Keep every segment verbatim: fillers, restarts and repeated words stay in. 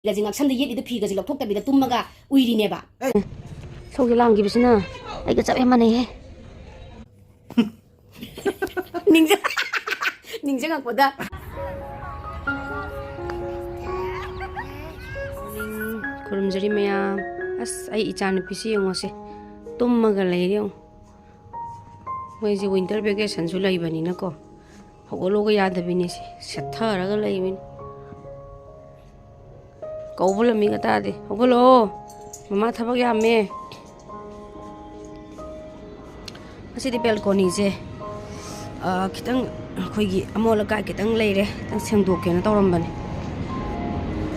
ꯐꯤꯒꯁꯦ ꯉꯛꯁꯝꯗ ꯌꯦꯠꯂꯤꯗꯣ ꯐꯤꯒꯁꯦ ꯂꯧꯊꯣꯛꯇꯕꯤꯗ ꯇꯨꯝꯃꯒ ꯎꯏꯔꯤꯅꯦꯕ꯫ ꯁꯧꯁꯦ ꯂꯥꯡꯈꯤꯕꯁꯤꯅ ꯑꯩꯒ ꯆꯞ ꯍꯦꯛ ꯃꯥꯟꯅꯩꯍꯦ꯫ ꯅꯤꯡꯖꯪ-, ꯅꯤꯡꯖꯪꯉꯛꯄꯗ꯫ ꯈꯨꯔꯨꯝꯖꯔꯤ ꯃꯌꯥꯝ꯫ ꯑꯁ, ꯑꯩ ꯏꯆꯥꯅꯨꯄꯤꯁꯤ ꯌꯦꯡꯉꯣꯁꯦ, ꯇꯨꯝꯃꯒ ꯂꯩꯔꯦ ꯌꯦꯡꯉꯣ꯫ ꯃꯣꯏꯁꯦ winter vacationꯁꯨ ꯂꯩꯕꯅꯤꯅꯀꯣ, ꯍꯧꯒꯠꯂꯣꯒ ꯌꯥꯗꯕꯤꯅꯦ ꯁꯦ, ꯁꯦꯠꯊꯔꯒ ꯂꯩꯕꯅꯤ꯫ ꯀꯧꯕ ꯂꯝꯃꯤꯒ ꯇꯥꯗꯦ꯫ "ꯍꯧꯒꯠꯂꯛꯑꯣ, ꯃꯃꯥ ꯊꯕꯛ ꯌꯥꯝꯃꯦ꯫" ꯉꯁꯤꯗꯤ balconyꯁꯦ, ꯑ, ꯈꯤꯇꯪ ꯑꯩꯈꯣꯏꯒꯤ ꯑꯃꯣꯠ ꯑꯀꯥꯏ ꯈꯤꯇꯪ ꯂꯩꯔꯦ, ꯈꯤꯇꯪ ꯁꯦꯡꯗꯣꯛꯀꯦꯅ ꯇꯧꯔꯝꯕꯅꯦ꯫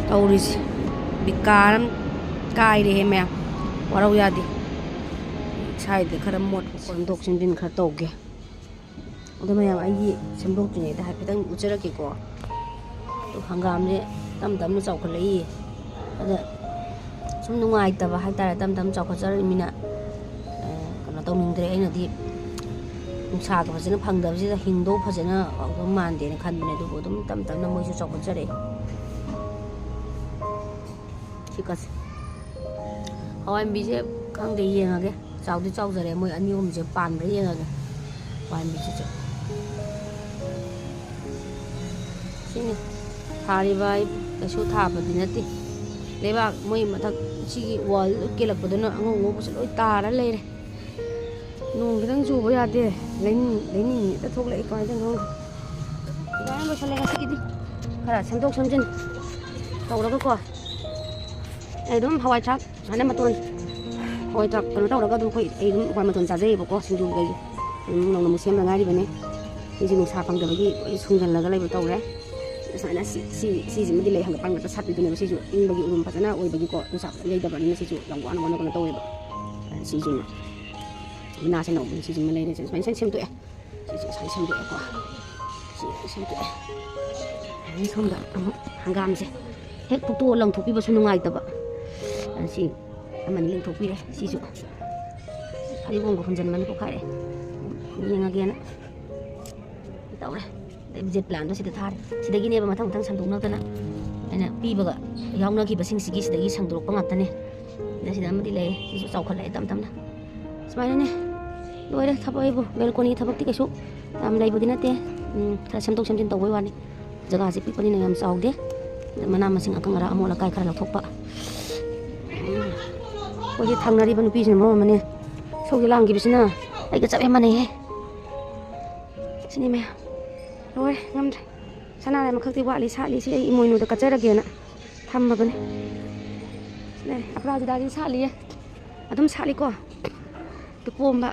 ꯇꯧꯔꯤꯁꯦ ꯕꯤꯀꯥꯔ ꯑꯃ ꯀꯥꯏꯔꯦꯍꯦ ꯃꯌꯥꯝ, ꯋꯥꯔꯧ ꯌꯥꯗꯦ꯫ ꯁ꯭ꯋꯥꯏꯗ ꯈꯔ ꯃꯣꯠꯄ ꯁꯦꯡꯗꯣꯛ ꯁꯦꯡꯖꯤꯟ ꯈꯔ ꯇꯧꯒꯦ꯫ ꯑꯗꯣ ꯃꯌꯥꯝ, ꯑꯩꯒꯤ ꯁꯦꯝꯗꯣꯛꯇ꯭ꯔꯤꯉꯩꯗ ꯍꯥꯏꯐꯦꯠꯇꯪ ꯎꯠꯆꯔꯛꯀꯦꯀꯣ꯫ ꯑꯗꯣ ꯍꯪꯒꯥꯝꯁꯦ ꯇꯞ ꯇꯞꯅ ꯆꯥꯎꯈꯠꯂꯛꯏ꯫ ꯑꯗ ꯁꯨꯝ ꯅꯨꯡꯉꯥꯏꯇꯕ ꯍꯥꯏꯇꯥꯔꯦ, ꯇꯞ ꯇꯞꯅ ꯆꯥꯎꯈꯠꯆꯔꯛꯏꯃꯤꯅ, ꯑ, ꯀꯩꯅꯣ ꯇꯧꯅꯤꯡꯗ꯭ꯔꯦ꯫ ꯑꯩꯅꯗꯤ ꯅꯨꯡꯁꯥꯒ ꯐꯖꯅ ꯐꯪꯗꯕꯁꯤꯗ ꯍꯤꯡꯗꯧ ꯐꯖꯅ ꯍꯧꯗꯧ ꯃꯥꯟꯗꯦꯅ ꯈꯟꯕꯅꯦ, ꯑꯗꯨꯕꯨ ꯑꯗꯨꯝ ꯇꯞ ꯇꯞꯅ ꯃꯣꯏꯁꯨ ꯆꯥꯎꯈꯠꯆꯔꯛꯏ꯫ ꯁꯤ ꯀꯠꯁꯦ꯫ ꯍꯋꯥꯏ ꯃꯨꯕꯤꯁꯦ ꯈꯪꯗꯦ, ꯌꯦꯡꯉꯒꯦ꯫ ꯆꯥꯎꯗꯤ ꯆꯥꯎꯖꯔꯦ, ꯃꯣꯏ ꯑꯅꯤ ꯑꯍꯨꯝꯁꯦ ꯄꯥꯟꯕ꯭ꯔꯥ ꯌꯦꯡꯉꯒꯦ꯫ ꯍꯋꯥꯏ ꯃꯨꯕꯤꯁꯤꯁꯨ꯫ ꯁꯤꯅꯤ ꯊꯥꯔꯤꯕ ꯑꯩ ꯀꯩꯁꯨ ꯊꯥꯕꯗꯤ ꯅꯠꯇꯦ꯫ ꯂꯩꯕꯥꯛ ꯃꯣꯏ ꯃꯊꯛ ꯁꯤꯒꯤ wall ꯀꯦꯜꯂꯛꯄꯗꯨꯅ ꯑꯉꯧ ꯑꯉꯧꯕꯁꯨ ꯂꯣꯏ ꯇꯥꯔ ꯂꯩꯔꯦ꯫ ꯅꯣꯡ ꯈꯤꯇꯪ ꯆꯨꯕ ꯌꯥꯗꯦ꯫ ꯂꯩꯅꯤꯡ-, ꯂꯩꯅꯤꯡ ꯍꯦꯛꯇ ꯊꯣꯛꯂꯛꯑꯦ꯫ ꯀꯃꯥꯏꯅ ꯇꯧꯔꯤꯅꯣ ꯈꯪꯗꯦ? ꯑꯗꯨꯃꯥꯏꯅ ꯂꯣꯏꯁꯜꯂꯦ ꯉꯁꯤꯒꯤꯗꯤ꯫ ꯈꯔ ꯁꯦꯝꯗꯣꯛ ꯁꯦꯝꯖꯤꯟ ꯇꯧꯔꯒꯀꯣ꯫ ꯑꯩ ꯑꯗꯨꯝ ꯍꯋꯥꯏ ꯊ꯭ꯔꯥꯛ ꯁꯨꯃꯥꯏꯅ ꯃꯇꯣꯟ, ꯍꯋꯥꯏ ꯊ꯭ꯔꯥꯛ ꯀꯩꯅꯣ ꯇꯧꯔꯒ ꯑꯗꯨꯝ ꯑꯩꯈꯣꯏ, ꯑꯩ ꯑꯗꯨꯝ ꯍꯋꯥꯏ ꯃꯇꯣꯟ ꯆꯥꯖꯩꯌꯦꯕꯀꯣ, ꯁꯤꯡꯖꯨ ꯀꯩꯀꯩ꯫ ꯑꯗꯨꯝ ꯅꯧꯅ ꯑꯃꯨꯛ ꯁꯦꯝꯗ ꯉꯥꯏꯔꯤꯕꯅꯦ꯫ ꯁꯤꯁꯦ ꯅꯨꯡꯁꯥ ꯐꯪꯗꯕꯒꯤ ꯂꯣꯏ ꯁꯨꯡꯖꯜꯂꯒ ꯂꯩꯕ ꯇꯧꯔꯦ꯫ ꯁꯨꯃꯥꯏꯅ ꯁꯤ, ꯁꯤ, ꯁꯤꯁꯤꯃꯗꯤ ꯂꯩ ꯍꯪꯒꯄꯥꯟ ꯉꯥꯛꯇ ꯁꯥꯠꯄꯤꯗꯨꯅꯦꯕ꯫ ꯁꯤꯁꯨ ꯏꯪꯕꯒꯤ ꯎꯔꯨꯝ ꯐꯖꯅ ꯑꯣꯏꯕꯒꯤꯀꯣ, ꯅꯨꯡꯁꯥ ꯐꯖꯅ ꯌꯩꯗꯕꯅꯤꯅ ꯁꯤꯁꯨ ꯌꯥꯝ ꯋꯥꯅ ꯋꯥꯅ ꯀꯩꯅꯣ ꯇꯧꯋꯦꯕ꯫ ꯁꯤꯁꯤꯃ ꯃꯅꯥꯁꯦ ꯅꯧꯕꯅꯤ꯫ ꯁꯤꯁꯤꯃ ꯂꯩꯔꯦ꯫ ꯁꯨꯃꯥꯏꯅ ꯁꯦꯝꯗꯣꯛꯑꯦ꯫ ꯁꯤꯁꯦ ꯁꯨꯃꯥꯏꯅ ꯁꯦꯝꯗꯣꯛꯑꯦꯀꯣ꯫ ꯁꯤ ꯁꯦꯝꯗꯣꯛꯑꯦ꯫ ꯑꯗꯩ ꯁꯣꯝꯗ ꯑꯃꯨꯛ ꯍꯪꯒꯥꯝꯁꯦ ꯍꯦꯛ ꯐꯨꯛꯇꯣꯛꯑ ꯂꯪꯊꯣꯛꯄꯤꯕꯁꯨ ꯅꯨꯡꯉꯥꯏꯇꯕ꯫ ꯑ, ꯁꯤ ꯑꯃꯅꯤ ꯂꯪꯊꯣꯛꯄꯤꯔꯦ꯫ ꯁꯤꯁꯨ ꯐꯗꯤꯒꯣꯝꯒ ꯍꯨꯟꯖꯟꯕꯅ ꯄꯣꯛꯈꯥꯏꯔꯦ꯫ ꯌꯦꯡꯉꯒꯦꯅ ꯇꯧꯔꯦ꯫ ꯑꯗꯩ ꯖꯦꯠ ꯄ꯭ꯂꯥꯟꯗꯣ ꯁꯤꯗ ꯊꯥꯔꯦ꯫ ꯁꯤꯗꯒꯤꯅꯦꯕ ꯃꯊꯪ ꯃꯊꯪ ꯁꯟꯗꯣꯛꯅꯗꯅ ꯑꯩꯅ ꯄꯤꯕꯒ ꯌꯥꯎꯅꯈꯤꯕꯁꯤꯡꯁꯤꯒꯤ ꯁꯤꯗꯒꯤ ꯁꯟꯗꯣꯔꯛꯄ ꯉꯥꯛꯇꯅꯦ꯫ ꯑꯗ ꯁꯤꯗ ꯑꯃꯗꯤ ꯂꯩ, ꯁꯤꯁꯨ ꯆꯥꯎꯈꯠꯂꯛꯑꯦ ꯇꯞ ꯇꯞꯅ꯫ ꯁꯨꯃꯥꯏꯅꯅꯦ ꯂꯣꯏꯔꯦ ꯊꯕꯛ ꯑꯩꯕꯨ꯫ ꯕꯦꯜꯀꯣꯅꯤ ꯊꯕꯛꯇꯤ ꯀꯩꯁꯨ ꯌꯥꯝ ꯂꯩꯕꯗꯤ ꯅꯠꯇꯦ꯫ ꯎꯝ, ꯈꯔ ꯁꯦꯝꯗꯣꯛ ꯁꯦꯝꯖꯤꯟ ꯇꯧꯕꯩ ꯋꯥꯅꯤ꯫ ꯖꯒꯥꯁꯦ ꯄꯤꯛꯄꯅꯤꯅ ꯌꯥꯝ ꯆꯥꯎꯗꯦ꯫ ꯑꯗ ꯃꯅꯥ ꯃꯁꯤꯡ ꯑꯀꯪ ꯑꯔꯥꯛ ꯑꯃꯣꯠ ꯑꯀꯥꯏ ꯈꯔ ꯂꯧꯊꯣꯛꯄ꯫ ꯎꯝ, ꯑꯩꯈꯣꯏꯒꯤ ꯊꯪꯅꯔꯤꯕ ꯅꯨꯄꯤꯁꯤꯅ ꯃꯔꯣꯟ ꯑꯃꯅꯦ ꯏꯁꯧꯁꯦ ꯂꯥꯡꯈꯤꯕꯁꯤꯅ꯫ ꯑꯩꯒ ꯆꯞ ꯍꯦꯛ ꯃꯥꯟꯅꯩꯍꯦ꯫ ꯁꯤꯅꯤ ꯃꯌꯥꯝ꯫ ꯂꯣꯏꯔꯦ, ꯉꯝꯗ꯭ꯔꯦ꯫ ꯁꯅꯥꯔꯩ ꯑꯃꯈꯛꯇꯤ ꯋꯥꯠꯂꯤ, ꯁꯥꯠꯂꯤ꯫ ꯁꯤ ꯑꯩ ꯏꯃꯣꯏꯅꯨꯗ ꯀꯠꯆꯔꯒꯦꯅ ꯊꯝꯃꯕꯅꯦ꯫ ꯁꯤꯅ ꯑꯄꯔꯥꯖꯤꯇꯥꯁꯤ ꯁꯥꯠꯂꯤꯌꯦ꯫ ꯑꯗꯨꯝ ꯁꯥꯠꯂꯤꯀꯣ꯫ ꯄꯣꯝꯕ,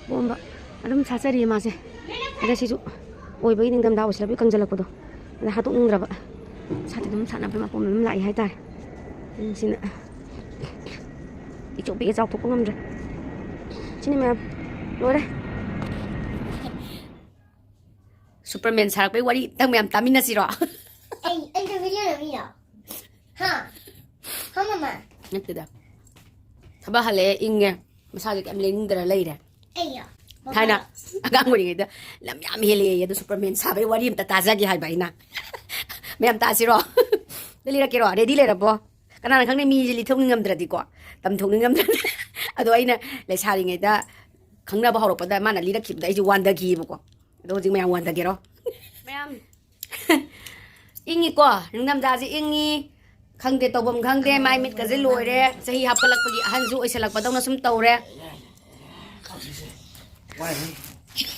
ꯄꯣꯝꯕ꯫ ꯑꯗꯨꯝ ꯁꯥꯠꯆꯔꯤꯌꯦ ꯃꯥꯁꯦ꯫ ꯑꯗ ꯁꯤꯁꯨ ꯑꯣꯏꯕꯒꯤ ꯅꯤꯡꯊꯝꯊꯥ ꯑꯣꯏꯁꯤꯜꯂꯛꯄꯒꯤ ꯀꯪꯁꯤꯜꯂꯛꯄꯗꯣ꯫ ꯑꯗ ꯍꯥꯠꯇꯣꯛꯅꯤꯡꯗ꯭ꯔꯕ꯫ ꯁꯥꯠꯇꯤ ꯑꯗꯨꯝ ꯁꯥꯠꯅꯕ ꯃꯄꯣꯝ ꯑꯗꯨꯝ ꯂꯥꯛꯏ ꯍꯥꯏꯇꯥꯔꯦ꯫ ꯎꯝ, ꯁꯤꯅ ꯄꯤꯛꯆꯧ ꯄꯤꯛꯑꯦ, ꯆꯥꯎꯊꯣꯛꯄ ꯉꯝꯗ꯭ꯔꯦ꯫ ꯁꯤꯅꯤ ꯃꯌꯥꯝ꯫ ꯂꯣꯏꯔꯦ꯫ ꯁꯨꯄꯔꯃꯦꯟ ꯁꯥꯔꯛꯄꯩ ꯋꯥꯔꯤ ꯅꯪ ꯃꯌꯥꯝ ꯇꯥꯃꯤꯟꯅꯁꯤꯔꯣ? ꯑꯩ, ꯑꯩꯁꯨ ꯚꯤꯂꯦꯟ ꯑꯣꯏꯔꯣ? ꯍꯥ? ꯍꯥ, ꯃꯃꯥ? ꯅꯠꯇꯦꯗ꯫ ꯊꯕꯛ ꯍꯜꯂꯛꯑꯦ, ꯏꯪꯉꯦ꯫ ꯃꯁꯥꯁꯦ ꯀꯩꯝ ꯂꯦꯡꯅꯤꯡꯗ꯭ꯔ ꯂꯩꯔꯦ꯫ ꯑꯩꯌꯣ? ꯊꯥꯏꯅ ꯑꯉꯥꯡ ꯑꯣꯏꯔꯤꯉꯩꯗ ꯂꯝ ꯌꯥꯝ ꯍꯦꯜꯂꯛꯑꯦ, ꯑꯗꯣ ꯁꯨꯄꯔꯃꯦꯟ ꯁꯥꯕꯩ ꯋꯥꯔꯤ ꯑꯝꯇ ꯇꯥꯖꯒꯦ ꯍꯥꯏꯕ ꯑꯩꯅ꯫ ꯃꯌꯥꯝ ꯇꯥꯁꯤꯔꯣ? ꯑꯗꯨ ꯂꯤꯔꯛꯀꯦꯔꯣ? ꯔꯦꯗꯤ ꯂꯩꯔꯕꯣ? ꯀꯅꯥꯅ ꯈꯪꯅꯤ, ꯃꯤꯁꯦ ꯂꯤꯊꯣꯛꯅꯤꯡꯉꯝꯗ꯭ꯔꯗꯤꯀꯣ, ꯇꯝꯊꯣꯛꯅꯤꯡꯉꯝꯗ꯭ꯔꯗꯤ꯫ ꯑꯗꯣ ꯑꯩꯅ ꯂꯩꯁꯥꯔꯤꯉꯩꯗ ꯈꯪꯅꯕ ꯍꯧꯔꯛꯄꯗ ꯃꯥꯅ ꯂꯤꯔꯛꯈꯤꯕꯗ ꯑꯩꯁꯦ ꯋꯥꯟꯗꯒꯤꯕꯀꯣ꯫ ꯑꯗꯣ ꯍꯧꯖꯤꯛ ꯃꯌꯥꯝ ꯋꯥꯟꯗꯒꯦꯔꯣ? ꯃꯌꯥꯝ ꯏꯪꯉꯤꯀꯣ, ꯅꯤꯡꯊꯝꯊꯥꯁꯦ ꯏꯪꯉꯤ꯫ ꯈꯪꯗꯦ, ꯇꯧꯐꯝ ꯈꯪꯗꯦ, ꯃꯥꯏ ꯃꯤꯠꯀꯁꯦ ꯂꯣꯏꯔꯦ꯫ ꯆꯍꯤ ꯍꯥꯞꯀꯠꯂꯛꯄꯒꯤ ꯑꯍꯟꯁꯨ ꯑꯣꯏꯁꯜꯂꯛꯄꯗꯧꯅ ꯁꯨꯝ ꯇꯧꯔꯦ꯫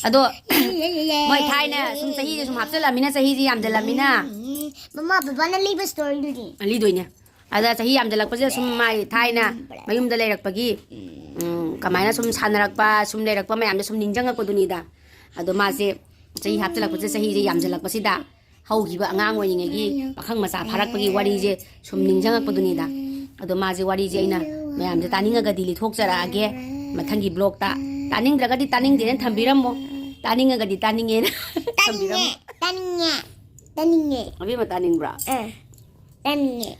ꯑꯗꯣ ꯃꯣꯏ ꯊꯥꯏꯅ ꯁꯨꯝ ꯆꯍꯤꯁꯦ ꯁꯨꯝ ꯍꯥꯞꯆꯜꯂꯝꯃꯤꯅ, ꯆꯍꯤꯁꯦ ꯌꯥꯝꯖꯜꯂꯝꯃꯤꯅ꯫ ꯃꯃꯥ, ꯕꯕꯥꯅ ꯂꯤꯕ ꯁ꯭ꯇꯣꯔꯤꯗꯨꯗꯤ? ꯂꯤꯗꯣꯏꯅꯦ꯫ ꯑꯗ ꯆꯍꯤ ꯌꯥꯝꯖꯜꯂꯛꯄꯁꯤꯗ ꯁꯨꯝ ꯃꯥꯏ ꯊꯥꯏꯅ ꯃꯌꯨꯝꯗ ꯂꯩꯔꯛꯄꯒꯤ, ꯎꯝ, ꯀꯃꯥꯏꯅ ꯁꯨꯝ ꯁꯥꯟꯅꯔꯛꯄ, ꯁꯨꯝ ꯂꯩꯔꯛꯄ ꯃꯌꯥꯝꯗꯣ ꯁꯨꯝ ꯅꯤꯡꯁꯤꯡꯉꯛꯄꯗꯨꯅꯤꯗ꯫ ꯑꯗꯣ ꯃꯥꯁꯦ ꯆꯍꯤ ꯍꯥꯞꯆꯜꯂꯛꯄꯁꯤꯗ, ꯆꯍꯤꯁꯦ ꯌꯥꯝꯖꯜꯂꯛꯄꯁꯤꯗ, ꯍꯧꯈꯤꯕ ꯑꯉꯥꯡ ꯑꯣꯏꯔꯤꯉꯩꯒꯤ ꯄꯥꯈꯪ ꯃꯆꯥ ꯐꯥꯔꯛꯄꯒꯤ ꯋꯥꯔꯤꯁꯦ ꯁꯨꯝ ꯅꯤꯡꯁꯤꯡꯉꯛꯄꯗꯨꯅꯤꯗ꯫ ꯑꯗꯣ ꯃꯥꯁꯦ ꯋꯥꯔꯤꯁꯦ ꯑꯩꯅ ꯃꯌꯥꯝꯁꯦ ꯇꯥꯅꯤꯡꯉꯒꯗꯤ ꯂꯤꯊꯣꯛꯆꯔꯛꯑꯒꯦ ꯃꯊꯪꯒꯤ ꯕ꯭ꯂꯣꯛꯇ꯫ ꯇꯥꯅꯤꯡꯗ꯭ꯔꯒꯗꯤ ꯇꯥꯅꯤꯡꯗꯦꯅ ꯊꯝꯕꯤꯔꯝꯃꯣ, ꯇꯥꯅꯤꯡꯉꯒꯗꯤ ꯇꯥꯅꯤꯡꯉꯦꯅ ꯊꯝꯕꯤꯔꯝꯃꯣ꯫ ꯇꯥꯅꯤꯡꯉꯦ, ꯇꯥꯅꯤꯡꯉꯦ, ꯇꯥꯅꯤꯡꯉꯦ꯫ ꯑꯕꯦꯝꯃ ꯇꯥꯅꯤꯡꯕ꯭ꯔꯥ? ꯑꯦ, ꯇꯥꯅꯤꯡꯉꯦ꯫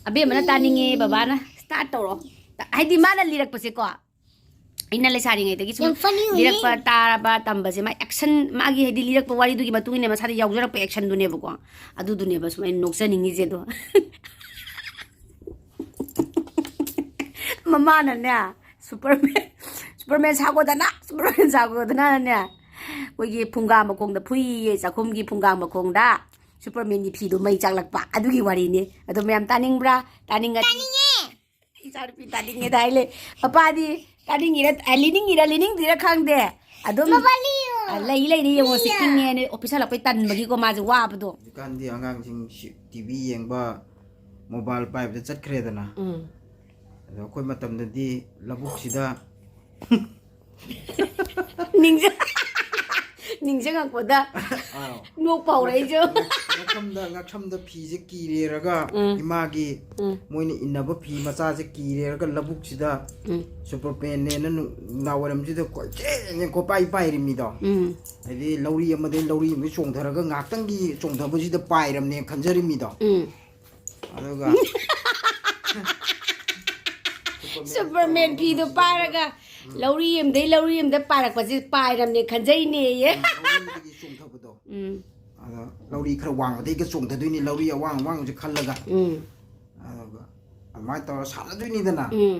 ꯑꯕꯦꯝꯃꯅ ꯇꯥꯅꯤꯡꯉꯦ, ꯕꯕꯥꯅ ꯁ꯭ꯇꯥꯔꯠ ꯇꯧꯔꯣ꯫ ꯇ-, ꯍꯥꯏꯗꯤ ꯃꯥꯅ ꯂꯤꯔꯛꯄꯁꯦꯀꯣ, ꯑꯩꯅ ꯂꯩꯁꯥꯔꯤꯉꯩꯗꯒꯤ ꯁꯨꯝ ꯌꯥꯝ funny ꯑꯣꯏꯌꯦ꯫ ꯂꯤꯔꯛꯄ ꯇꯥꯔꯕ ꯇꯝꯕꯁꯦ, ꯃꯥꯏ action, ꯃꯥꯒꯤ ꯍꯥꯏꯗꯤ ꯂꯤꯔꯛꯄ ꯋꯥꯔꯤꯗꯨꯒꯤ ꯃꯇꯨꯡ ꯏꯟꯅ ꯃꯁꯥꯗ ꯌꯥꯎꯖꯔꯛꯄ actionꯗꯨꯅꯦꯕꯀꯣ꯫ ꯑꯗꯨꯗꯨꯅꯦꯕ ꯁꯨꯃꯥꯏꯅ ꯅꯣꯛꯆꯅꯤꯡꯉꯤꯁꯦ꯫ ꯑꯗꯣ ꯃꯃꯥꯅꯅꯦ, ꯁꯨꯄꯔꯃꯦꯟ, ꯁꯨꯄꯔꯃꯦꯟ ꯁꯥꯒꯣꯗꯅ, ꯁꯨꯄꯔꯃꯦꯟ ꯁꯥꯒꯣꯗꯅꯅꯦ, ꯑꯩꯈꯣꯏꯒꯤ ꯐꯨꯡꯒꯥ ꯃꯈꯣꯡꯗ ꯐꯨꯏꯌꯦ, ꯆꯥꯛꯈꯨꯝꯒꯤ ꯐꯨꯡꯒꯥ ꯃꯈꯣꯡꯗ ꯁꯨꯄꯔꯃꯦꯟꯒꯤ ꯐꯤꯗꯣ ꯃꯩ ꯆꯥꯛꯂꯛꯄ꯫ ꯑꯗꯨꯒꯤ ꯋꯥꯔꯤꯅꯤ꯫ ꯑꯗꯣ ꯃꯌꯥꯝ ꯇꯥꯅꯤꯡꯕ꯭ꯔꯥ? ꯇꯥꯅꯤꯡꯉꯗꯤ, ꯇꯥꯅꯤꯡꯉꯦ꯫ ꯏꯆꯥꯅꯨꯄꯤ ꯇꯥꯅꯤꯡꯉꯦꯗ ꯍꯥꯏ ꯂꯩ꯫ ꯃꯄꯥꯗꯤ ꯇꯥꯅꯤꯡꯉꯤꯔ, ꯑ, ꯂꯤꯅꯤꯡꯉꯤꯔ, ꯂꯤꯅꯤꯡꯗ꯭ꯔꯤꯔ ꯈꯪꯗꯦ꯫ ꯑꯗꯨꯝ, ꯃꯄꯥ ꯂꯤꯌꯣ꯫ ꯑ, ꯂꯩ, ꯂꯩꯔꯤ ꯌꯦꯡꯉꯣ, ꯁꯤ ꯂꯤꯌꯣ꯫ ꯏꯪꯉꯦꯅ ꯑꯣꯐꯤꯁ ꯍꯜꯂꯛꯄꯩ ꯇꯟꯕꯒꯤꯀꯣ, ꯃꯥꯁꯦ ꯋꯥꯕꯗꯣ꯫ ꯍꯧꯖꯤꯛꯀꯥꯟꯗꯤ ꯑꯉꯥꯡꯁꯤꯡ ꯁꯤ ꯇꯤ ꯚꯤ ꯌꯦꯡꯕ, ꯃꯣꯕꯥꯏꯜ ꯄꯥꯏꯕꯗ ꯆꯠꯈ꯭ꯔꯦꯗꯅ꯫ ꯎꯝ꯫ ꯑꯗꯣ ꯑꯩꯈꯣꯏ ꯃꯇꯝꯗꯗꯤ ꯂꯧꯕꯨꯛꯁꯤꯗ ꯅꯤꯡꯁꯤꯡ-, ꯅꯤꯡꯁꯤꯡꯉꯛꯄꯗ ꯑꯥꯎ꯫ ꯅꯣꯛꯄ ꯍꯧꯔꯛꯏꯁꯦ꯫ ꯉꯛ-, ꯉꯛꯁꯝꯗ, ꯉꯛꯁꯝꯗ ꯐꯤꯁꯦ ꯀꯤꯔꯦꯔꯒ ꯎꯝ꯫ ꯏꯃꯥꯒꯤ ꯎꯝ꯫ ꯃꯣꯏꯅ ꯏꯟꯅꯕ ꯐꯤ ꯃꯆꯥꯁꯦ ꯀꯤꯔꯦꯔꯒ ꯂꯧꯕꯨꯛꯁꯤꯗ ꯎꯝ꯫ ꯁꯨꯄꯔꯃꯦꯟꯅꯦꯅ ꯅꯨꯡꯗꯥꯡ ꯋꯥꯏꯔꯝꯁꯤꯗ ꯀꯣꯏꯆꯦꯟ ꯆꯦꯟ ꯀꯣꯏꯄꯥꯏ ꯄꯥꯏꯔꯤꯃꯤꯗꯣ꯫ ꯎꯝ꯫ ꯍꯥꯏꯗꯤ ꯂꯧꯔꯤ ꯑꯃꯗꯒꯤ ꯂꯧꯔꯤ ꯑꯃꯗ ꯆꯣꯡꯊꯔꯒ ꯉꯥꯏꯍꯥꯛꯇꯪꯒꯤ ꯆꯣꯡꯊꯕꯁꯤꯗ ꯄꯥꯏꯔꯝꯅꯦ ꯈꯟꯖꯔꯤꯃꯤꯗꯣ꯫ ꯎꯝ꯫ ꯑꯗꯨꯒ ꯁꯨꯄꯔꯃꯦꯟ ꯐꯤꯗꯣ ꯄꯥꯏꯔꯒ ꯎꯝ꯫ ꯂꯧꯔꯤ ꯑꯃꯗꯩ ꯂꯧꯔꯤ ꯑꯃꯗ ꯄꯥꯏꯔꯛꯄꯁꯦ ꯄꯥꯏꯔꯝꯅꯦ ꯈꯟꯖꯩꯅꯦꯌꯦ꯫ ꯎꯝ, ꯂꯧꯔꯤꯗꯒꯤ ꯆꯣꯡꯊꯕꯗꯣ꯫ ꯎꯝ꯫ ꯑꯗꯣ ꯂꯧꯔꯤ ꯈꯔ ꯋꯥꯡꯕꯗꯩꯒ ꯆꯣꯡꯊꯗꯣꯏꯅꯤ, ꯂꯧꯔꯤ ꯑꯋꯥꯡ ꯑꯋꯥꯡꯕꯁꯦ ꯈꯜꯂꯒ꯫ ꯎꯝ꯫ ꯑꯗꯨꯒ ꯑꯗꯨꯃꯥꯏꯅ ꯇꯧꯔ ꯁꯥꯟꯅꯗꯣꯏꯅꯤꯗꯅ꯫ ꯎꯝ꯫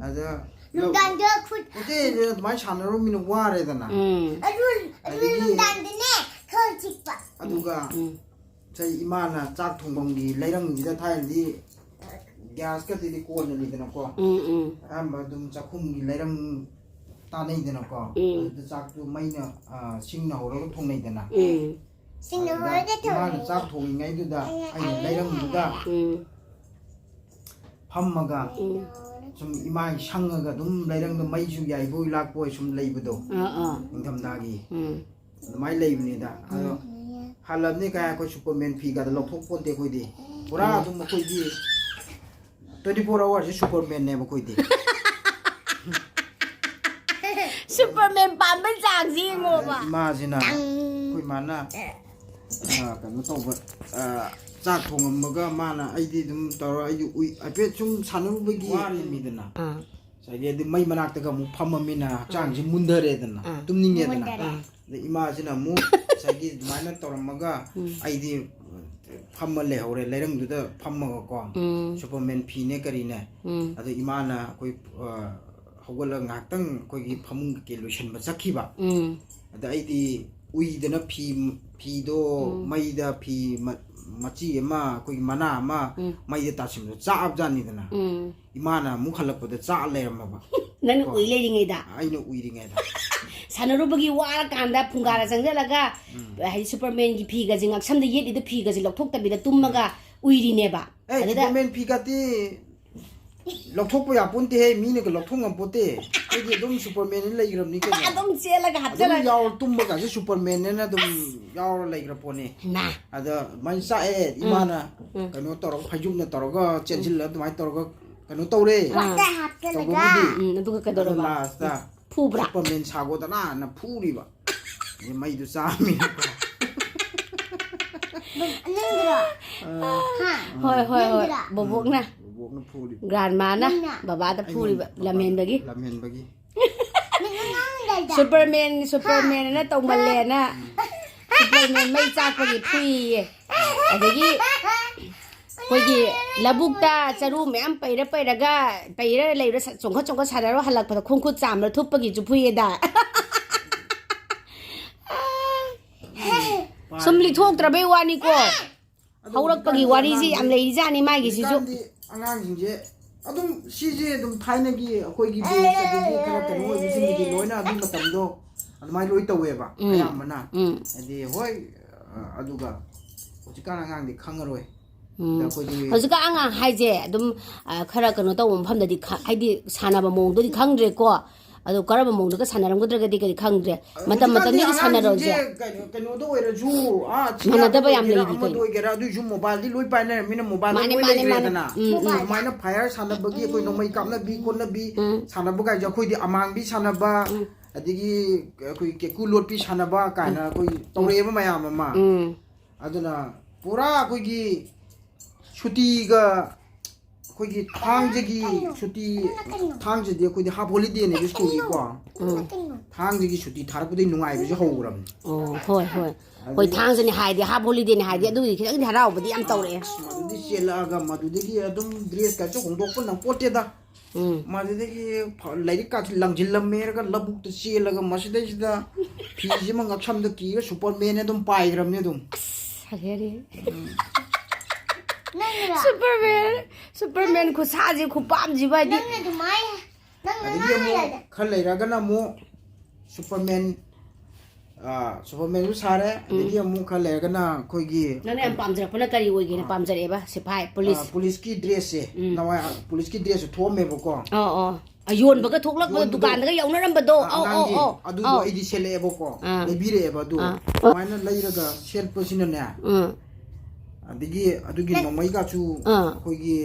ꯑꯗ ꯅꯨꯡꯗꯥꯡꯗ ꯈꯨꯠ ꯅꯠꯇꯦ, ꯑꯗꯨꯃꯥꯏꯅ ꯁꯥꯟꯅꯔꯨꯃꯤꯅ ꯋꯥꯔꯦꯗꯅ꯫ ꯎꯝ꯫ ꯑꯗꯨ, ꯑꯗꯨ ꯑꯗꯒꯤ ꯅꯨꯡꯗꯥꯡꯗꯅꯦ ꯊꯣꯡ ꯆꯤꯛꯄ꯫ ꯑꯗꯨꯒ ꯎꯝ꯫ ꯆꯩ ꯏꯃꯥꯅ ꯆꯥꯛ ꯊꯣꯡꯐꯝꯒꯤ ꯂꯩꯔꯪꯁꯤꯗ ꯊꯥꯏꯅꯗꯤ ꯒ꯭ꯌꯥꯁꯀꯗꯨꯗꯤ ꯀꯣꯟꯅꯅꯤꯗꯅꯀꯣ꯫ ꯎꯝ, ꯎꯝ꯫ ꯑꯌꯥꯝꯕ ꯑꯗꯨꯝ ꯆꯥꯛꯈꯨꯝꯒꯤ ꯂꯩꯔꯪ ꯇꯥꯟꯅꯩꯗꯅꯀꯣ꯫ ꯎꯝ꯫ ꯑꯗꯨꯗ ꯆꯥꯛꯇꯨ ꯃꯩꯅ, ꯑ, ꯁꯤꯡꯅ ꯍꯧꯔꯒ ꯊꯣꯡꯅꯩꯗꯅ꯫ ꯎꯝ꯫ ꯁꯤꯡꯅ ꯑꯗꯨꯗ ꯍꯧꯔꯒ ꯏꯃꯥꯅ ꯊꯣꯡꯉꯦ꯫ ꯆꯥꯛ ꯊꯣꯡꯉꯤꯉꯩꯗꯨꯗ ꯑꯩꯅ ꯑꯩꯅ ꯂꯩꯔꯪꯗꯨꯗ ꯎꯝ꯫ ꯐꯝꯃꯒ ꯎꯝ꯫ ꯁꯨꯝ ꯏꯃꯥꯏ ꯁꯪꯉꯒ ꯑꯗꯨꯝ ꯂꯩꯔꯪꯗ ꯃꯩꯁꯨ ꯌꯥꯏꯕꯣꯏ ꯂꯥꯛꯄꯣꯏ ꯁꯨꯝ ꯂꯩꯕꯗꯣ꯫ ꯑꯥ, ꯑꯥ꯫ ꯅꯤꯡꯊꯝꯊꯥꯒꯤ꯫ ꯎꯝ꯫ ꯑꯗꯨꯃꯥꯏꯅ ꯂꯩꯕꯅꯤꯗ꯫ ꯑꯗꯣ ꯎꯝ꯫ ꯍꯜꯂꯕꯅꯤ ꯀꯥꯏ ꯑꯩꯈꯣꯏ ꯁꯨꯄꯔꯃꯦꯟ ꯐꯤꯒꯗꯣ ꯂꯧꯊꯣꯛ ꯄꯣꯟꯇꯦ ꯑꯩꯈꯣꯏꯗꯤ꯫ ꯄꯨꯔꯥ ꯎꯝ꯫ ꯑꯗꯨꯝ ꯑꯩꯈꯣꯏꯗꯤ twenty four hourꯁꯦ ꯁꯨꯄꯔꯃꯦꯟꯅꯦꯕ ꯑꯩꯈꯣꯏꯗꯤ꯫ ꯁꯨꯄꯔꯃꯦꯟ ꯄꯥꯝꯕꯩ ꯆꯥꯡꯁꯤ ꯌꯦꯡꯉꯣꯕ꯫ ꯏꯃꯥꯁꯤꯅ, ꯇꯪ꯫ ꯑꯩꯈꯣꯏ ꯃꯥꯅ, ꯑ, ꯀꯩꯅꯣ ꯇꯧꯕ, ꯑ, ꯆꯥꯛ ꯊꯣꯡꯉꯝꯃꯒ ꯃꯥꯅ ꯑꯩꯗꯤ ꯑꯗꯨꯝ ꯇꯧꯔ ꯑꯩꯗꯤ ꯎꯏ, ꯍꯥꯏꯐꯦꯠ ꯁꯨꯝ ꯁꯥꯟꯅꯔꯨꯕꯒꯤ ꯋꯥꯔꯤꯃꯤꯗꯅ꯫ ꯑꯥ꯫ ꯉꯁꯥꯏꯒꯤ ꯑꯗꯨ ꯃꯩ ꯃꯅꯥꯛꯇꯒ ꯑꯃꯨꯛ ꯐꯝꯃꯃꯤꯅ ꯍꯛꯆꯥꯡꯁꯦ ꯃꯨꯟꯊꯔꯦꯗꯅ, ꯎꯝ꯫ ꯇꯨꯝꯅꯤꯡꯉꯦꯗꯅ꯫ ꯃꯨꯟꯊꯔꯦ꯫ ꯑꯗ ꯏꯃꯥꯁꯤꯅ ꯑꯃꯨꯛ ꯉꯁꯥꯏꯒꯤ ꯑꯗꯨꯃꯥꯏꯅ ꯇꯧꯔꯝꯃꯒ, ꯎꯝ꯫ ꯑꯩꯗꯤ ꯐꯝꯃ ꯂꯩꯍꯧꯔꯦ ꯂꯩꯔꯪꯗꯨꯗ ꯐꯝꯃꯒꯀꯣ꯫ ꯎꯝ꯫ ꯁꯨꯄꯔꯃꯦꯟ ꯐꯤꯅꯦ ꯀꯔꯤꯅꯦ꯫ ꯎꯝ꯫ ꯑꯗ ꯏꯃꯥꯅ ꯑꯩꯈꯣꯏ, ꯑ, ꯍꯧꯒꯠꯂꯒ ꯉꯥꯏꯍꯥꯛꯇꯪ ꯑꯩꯈꯣꯏꯒꯤ ꯐꯃꯨꯡ ꯀꯩꯀꯩ ꯂꯣꯏꯁꯟꯕ ꯆꯠꯈꯤꯕ꯫ ꯎꯝ꯫ ꯑꯗ ꯑꯩꯗꯤ ꯎꯏꯗꯅ ꯐꯤ, ꯐꯤꯗꯣ ꯎꯝ꯫ ꯃꯩꯗ ꯐꯤ ꯃ-, ꯃꯆꯤ ꯑꯃ, ꯑꯩꯈꯣꯏꯒꯤ ꯃꯅꯥ ꯑꯃ ꯎꯝ꯫ ꯃꯩꯗ ꯇꯥꯁꯤꯟꯕꯗꯣ ꯆꯥꯛꯑꯕꯖꯥꯠꯅꯤꯗꯅ꯫ ꯎꯝ꯫ ꯏꯃꯥꯅ ꯑꯃꯨꯛ ꯍꯜꯂꯛꯄꯗ ꯆꯥꯛꯑ ꯂꯩꯔꯝꯃꯕ꯫ ꯅꯪꯅ ꯀꯣ꯫ ꯎꯏ ꯂꯩꯔꯤꯉꯩꯗ? ꯑꯩꯅ ꯎꯏꯔꯤꯉꯩꯗ꯫ ꯁꯥꯟꯅꯔꯨꯕꯒꯤ ꯋꯥꯔꯀꯥꯟꯗ ꯐꯨꯡꯒꯥꯔ ꯆꯪꯁꯤꯜꯂꯒ, ꯎꯝ꯫ ꯍꯥꯏꯗꯤ ꯁꯨꯄꯔꯃꯦꯟꯒꯤ ꯐꯤꯒꯁꯦ ꯉꯛꯁꯝꯗ ꯌꯦꯠꯂꯤꯗꯣ ꯐꯤꯒꯁꯦ ꯂꯧꯊꯣꯛꯇꯕꯤꯗ ꯇꯨꯝꯃꯒ ꯎꯏꯔꯤꯅꯦꯕ꯫ ꯑꯦ, ꯑꯗꯨꯗ ꯁꯨꯄꯔꯃꯦꯟ ꯐꯤꯒꯗꯤ ꯂꯧꯊꯣꯛꯄ ꯌꯥꯄꯣꯟꯇꯦꯍꯦ, ꯃꯤꯅꯒ ꯂꯧꯊꯣꯛ ꯉꯝꯄꯣꯠꯇꯦ꯫ ꯑꯩꯗꯤ ꯑꯗꯨꯝ ꯁꯨꯄꯔꯃꯦꯟꯅ ꯂꯩꯈ꯭ꯔꯕꯅꯤ ꯀꯩꯅꯣ꯫ ꯑꯗꯨꯝ ꯆꯦꯜꯂꯒ ꯑꯗꯨꯝ ꯍꯥꯞꯆꯜꯂꯒ꯫ ꯌꯥꯎꯔ ꯇꯨꯝꯕꯒꯁꯦ ꯁꯨꯄꯔꯃꯦꯟꯅꯦꯅ ꯑꯗꯨꯝ ꯌꯥꯎꯔ ꯂꯩꯈ꯭ꯔ ꯄꯣꯠꯅꯤ꯫ ꯍꯩꯃꯥ꯫ ꯑꯗ ꯑꯗꯨꯃꯥꯏꯅ ꯆꯥꯛꯑꯦ, ꯎꯝ꯫ ꯏꯃꯥꯅ ꯎꯝ꯫ ꯀꯩꯅꯣ ꯇꯧꯔꯒ, ꯐꯩꯖꯨꯞꯅ ꯇꯧꯔꯒ ꯆꯦꯟꯁꯤꯜꯂ ꯑꯗꯨꯃꯥꯏꯅ ꯇꯧꯔꯒ ꯀꯩꯅꯣ ꯇꯧꯔꯦ꯫ ꯑꯥ꯫ ꯍꯥꯞꯆꯜꯂꯒ꯫ ꯇꯧꯕꯕꯨꯗꯤ꯫ ꯎꯝ, ꯑꯗꯨꯒ ꯀꯩꯗꯧꯔꯕ? ꯑꯗꯣ ꯂꯥꯁꯇ ꯎꯝ꯫ ꯐꯨꯕ꯭ꯔꯥ? ꯁꯨꯄꯔꯃꯦꯟ ꯁꯥꯒꯣꯗꯅꯥꯅ ꯐꯨꯔꯤꯕ꯫ ꯑꯗꯩ ꯃꯩꯗꯨ ꯆꯥꯃꯤꯅꯀꯣ꯫ ꯑꯅꯤꯡꯗ꯭ꯔꯣ? ꯑꯥ꯫ ꯍꯥ? ꯍꯣꯏ, ꯍꯣꯏ, ꯍꯣꯏ꯫ ꯑꯅꯤꯡꯗ꯭ꯔꯣ? ꯕꯣꯕꯣꯛꯅ꯫ ꯎꯝ, ꯕꯣꯕꯣꯛꯅ ꯐꯨꯔꯤꯕ꯫ ꯒ꯭ꯔꯥꯟꯃꯥꯅ ꯅꯪꯅ? ꯕꯕꯥꯗ ꯑꯩꯉꯣꯟꯗ ꯐꯨꯔꯤꯕ, ꯕꯕꯥꯗ ꯂꯝꯍꯦꯟꯕꯒꯤ꯫ ꯂꯝꯍꯦꯟꯕꯒꯤ꯫ ꯅꯪ ꯑꯉꯥꯡ ꯂꯩꯗꯥꯏ? ꯁꯨꯄꯔꯃꯦꯟ, ꯁꯨꯄꯔꯃꯦꯟ ꯑꯅ ꯇꯧꯃꯜꯂꯦꯅ꯫ ꯎꯝ꯫ ꯁꯨꯄꯔꯃꯦꯟ ꯃꯩ ꯆꯥꯛꯄꯒꯤ ꯐꯨꯏꯌꯦ꯫ ꯑꯗꯒꯤ ꯑꯩꯈꯣꯏꯒꯤ ꯂꯧꯕꯨꯛꯇ ꯆꯔꯨ ꯃꯌꯥꯝ ꯄꯩꯔ ꯄꯩꯔꯒ, ꯄꯩꯔ ꯂꯩꯕꯗ ꯆꯣꯡꯈꯠ ꯆꯣꯡꯈꯠ ꯁꯥꯟꯅꯔꯨ ꯍꯜꯂꯛꯄꯗ ꯈꯣꯡ ꯈꯨꯠ ꯆꯥꯝꯕꯗ ꯊꯨꯞꯄꯒꯤꯁꯨ ꯐꯨꯏꯌꯦꯗ꯫ ꯁꯨꯝ ꯂꯤꯊꯣꯛꯇ꯭ꯔꯕꯩ ꯋꯥꯅꯤꯀꯣ꯫ ꯑꯗꯣ ꯍꯧꯔꯛꯄꯒꯤ ꯍꯧꯖꯤꯛꯀꯥꯟꯗꯤ ꯋꯥꯔꯤꯁꯤ ꯌꯥꯝ ꯑꯉꯥꯡꯁꯤꯡꯁꯦ, ꯂꯩꯔꯤꯖꯥꯠꯅꯤ ꯃꯥꯒꯤꯁꯤꯁꯨ꯫ ꯍꯧꯖꯤꯛꯀꯥꯟꯗꯤ ꯑꯉꯥꯡꯁꯤꯡꯁꯦ ꯑꯗꯨꯝ ꯊꯥꯏꯅꯒꯤ ꯑꯩꯈꯣꯏꯒꯤ ꯕꯦꯁ ꯑꯗꯒꯤ ꯈꯔ ꯀꯩꯅꯣ ꯑꯣꯏꯕꯁꯤꯡꯒꯤꯗꯤ ꯂꯣꯏꯅ ꯑꯗꯨꯒꯤ ꯃꯇꯝꯗꯣ ꯑꯗꯨꯃꯥꯏꯅ ꯂꯣꯏ ꯇꯧꯋꯦꯕ꯫ ꯎꯝ꯫ ꯑꯌꯥꯝꯕꯅ꯫ ꯎꯝ꯫ ꯍꯥꯏꯗꯤ ꯍꯣꯏ, ꯑ, ꯑꯗꯨꯒ ꯍꯧꯖꯤꯛꯀꯥꯟ ꯑꯉꯥꯡꯗꯤ ꯈꯪꯉꯔꯣꯏ꯫ ꯎꯝ꯫ ꯑꯗ ꯑꯩꯈꯣꯏꯗꯤ ꯍꯧꯖꯤꯛꯀꯥꯟ ꯑꯉꯥꯡ ꯍꯥꯏꯁꯦ ꯑꯗꯨꯝ, ꯑ, ꯈꯔ ꯀꯩꯅꯣ ꯇꯧꯕ ꯃꯐꯝꯗꯗꯤ ꯈ-, ꯍꯥꯏꯗꯤ ꯁꯥꯟꯅꯕ ꯃꯑꯣꯡꯗꯨꯗꯤ ꯈꯪꯗ꯭ꯔꯦꯀꯣ꯫ ꯑꯗꯣ ꯀꯔꯝꯕ ꯃꯑꯣꯡꯗꯒ ꯁꯥꯟꯅꯔꯝꯒꯗ꯭ꯔꯒꯗꯤ ꯀꯗꯤ ꯈꯪꯗ꯭ꯔꯦ꯫ ꯃꯇꯝ ꯍꯧꯖꯤꯛꯀꯥꯟꯗꯤ ꯃꯇꯝꯗꯨꯒꯤ ꯑꯉꯥꯡꯁꯤꯡꯁꯦ ꯁꯥꯟꯅꯔꯣꯜꯁꯦ ꯀꯩꯅꯣ, ꯀꯩꯅꯣꯗ ꯑꯣꯏꯔꯁꯨ, ꯑꯥ, ꯆꯤꯡꯌꯥꯗ ꯃꯥꯟꯅꯗꯕ ꯌꯥꯝ ꯑꯣꯏꯒꯦꯔꯥ, ꯂꯩꯔꯤ ꯑꯃꯗ ꯀꯩꯅꯣ꯫ ꯑꯣꯏꯒꯦꯔꯥ, ꯑꯗꯨꯏꯁꯨ ꯃꯣꯕꯥꯏꯜꯗꯤ ꯂꯣꯏ ꯄꯥꯏꯅꯔꯃꯤꯅ ꯃꯣꯕꯥꯏꯜꯗ ꯃꯥꯅꯦ, ꯂꯣꯏ ꯃꯥꯅꯦ, ꯃꯥꯅꯦ꯫ ꯂꯩꯈ꯭ꯔꯦꯗꯅ꯫ ꯎꯝ, ꯎꯝ꯫ ꯑꯗꯨꯃꯥꯏꯅ ꯐꯥꯏꯌꯔ ꯁꯥꯟꯅꯕꯒꯤ ꯑꯩꯈꯣꯏ ꯅꯣꯡꯃꯩ ꯀꯥꯞꯅꯕꯤ ꯈꯣꯠꯅꯕꯤ ꯎꯝ꯫ ꯁꯥꯟꯅꯕ ꯀꯥꯏꯁꯦ ꯑꯩꯈꯣꯏꯗꯤ ꯑꯃꯥꯡꯕꯤ ꯁꯥꯟꯅꯕ, ꯎꯝ꯫ ꯑꯗꯒꯤ ꯑꯩꯈꯣꯏ ꯀꯦꯀꯨ ꯂꯣꯠꯄꯤ ꯁꯥꯟꯅꯕ ꯀꯥꯏꯅ ꯑꯩꯈꯣꯏ ꯇꯧꯔꯛꯑꯦꯕ ꯃꯌꯥꯝ ꯑꯃ꯫ ꯎꯝ꯫ ꯑꯗꯨꯅ ꯄꯨꯔꯥ ꯑꯩꯈꯣꯏꯒꯤ ꯁꯨꯇꯤꯒ ꯑꯩꯈꯣꯏ ꯑꯩꯈꯣꯏꯒꯤ ꯊꯥꯡꯖꯒꯤ ꯁꯨꯇꯤ, ꯊꯥꯡꯖꯗꯤ ꯑꯩꯈꯣꯏꯗꯤ ꯍꯥꯞ ꯍꯣꯂꯤꯗꯦꯅꯦꯕ ꯁ꯭ꯀꯨꯜꯒꯤꯀꯣ꯫ ꯊꯥꯡꯖꯒꯤ ꯁꯨꯇꯤ ꯊꯥꯔꯛꯄꯗꯩ ꯅꯨꯡꯉꯥꯏꯕꯁꯦ ꯍꯧꯈ꯭ꯔꯕꯅꯤ꯫ ꯑꯣ, ꯍꯣꯏ, ꯍꯣꯏ꯫ ꯍꯣꯏ, ꯊꯥꯡꯖꯅꯤ ꯍꯥꯏꯔꯗꯤ, ꯍꯥꯞ ꯍꯣꯂꯤꯗꯦꯅꯤ ꯍꯥꯏꯔꯗꯤ, ꯑꯗꯨꯒꯤꯗꯤ ꯈꯤꯇꯪꯗꯤ ꯍꯔꯥꯎꯕꯗꯤ ꯌꯥꯝ ꯇꯧꯔꯛꯑꯦ꯫ ꯑꯁ, ꯃꯗꯨꯗꯤ ꯆꯦꯜꯂꯛꯑꯒ ꯃꯗꯨꯗꯒꯤ ꯑꯗꯨꯝ ꯗ꯭ꯔꯦꯁꯀꯁꯨ ꯍꯣꯡꯗꯣꯛꯄ ꯅꯪꯄꯣꯠꯇꯦꯗ꯫ ꯎꯝ꯫ ꯃꯗꯨꯗꯒꯤ ꯐ-, ꯂꯥꯏꯔꯤꯛꯀꯁꯨ ꯂꯪꯁꯤꯜꯂꯝꯃꯦꯔꯒ ꯂꯧꯕꯨꯛꯇ ꯆꯦꯜꯂꯒ ꯃꯁꯤꯗꯩꯁꯤꯗ ꯐꯤꯁꯤꯃ ꯉꯛꯁꯝꯗ ꯀꯤꯔ ꯁꯨꯄꯔꯃꯦꯟ ꯑꯗꯨꯝ ꯄꯥꯏꯈ꯭ꯔꯕꯅꯤ ꯑꯗꯨꯝ꯫ ꯐꯖꯔꯦ꯫ ꯁꯨꯄꯔꯃꯦꯟ, ꯁꯨꯄꯔꯃꯦꯟ ꯈꯨꯠꯁꯥꯁꯦ, ꯈꯨꯄꯥꯝꯁꯤꯕꯨ ꯍꯥꯏꯗꯤ꯫ ꯅꯪꯅ ꯑꯗꯨꯃꯥꯏꯅ ꯅꯪꯅ ꯑꯗꯒꯤ ꯑꯃꯨꯛ ꯍꯥꯏꯔꯗꯤ ꯈꯔ ꯂꯩꯔꯒꯅ ꯑꯃꯨꯛ ꯁꯨꯄꯔꯃꯦꯟ, ꯑꯥ, ꯁꯨꯄꯔꯃꯦꯟꯁꯨ ꯁꯥꯔꯦ꯫ ꯑꯗꯒꯤ ꯑꯃꯨꯛ ꯈꯔ ꯂꯩꯔꯒꯅ ꯑꯩꯈꯣꯏꯒꯤ ꯅꯪꯅ ꯌꯥꯝ ꯄꯥꯝꯖꯔꯛꯄꯅ ꯀꯔꯤ ꯑꯣꯏꯒꯦꯅ ꯄꯥꯝꯖꯔꯛꯑꯦꯕ? ꯁꯤꯐꯥꯏ, ꯑꯥ, ꯄꯨꯂꯤꯁ꯫ ꯄꯨꯂꯤꯁꯀꯤ ꯗ꯭ꯔꯦꯁꯁꯦ, ꯎꯝ꯫ ꯅꯋꯥꯏ ꯄꯨꯂꯤꯁꯀꯤ ꯗ꯭ꯔꯦꯁꯁꯨ ꯊꯣꯛꯑꯝꯃꯦꯕꯀꯣ꯫ ꯑꯣ, ꯑꯣ꯫ ꯑ, ꯌꯣꯟꯕꯒ ꯊꯣꯛꯂꯛꯄꯗꯣ, ꯌꯣꯟꯕꯗꯣ꯫ ꯗꯨꯀꯥꯟꯗꯒ ꯌꯥꯎꯅꯔꯝꯕꯗꯣ꯫ ꯑꯣ, ꯑꯣ, ꯑꯉꯥꯡꯒꯤ ꯑꯣ꯫ ꯑꯗꯨꯗꯣ ꯑꯣ꯫ ꯑꯩꯗꯤ ꯁꯦꯠꯂꯛꯑꯦꯕꯀꯣ꯫ ꯑꯥ꯫ ꯂꯩꯕꯤꯔꯛꯑꯦꯕ ꯑꯗꯨ꯫ ꯑꯥ꯫ ꯑꯗꯨꯃꯥꯏꯅ ꯂꯩꯔꯒ ꯁꯦꯠꯄꯁꯤꯅꯅꯦ꯫ ꯎꯝ꯫ ꯑꯗꯒꯤ ꯑꯗꯨꯒꯤ ꯅꯣꯡꯃꯩꯒꯁꯨ ꯑꯥ꯫ ꯑꯩꯈꯣꯏꯒꯤ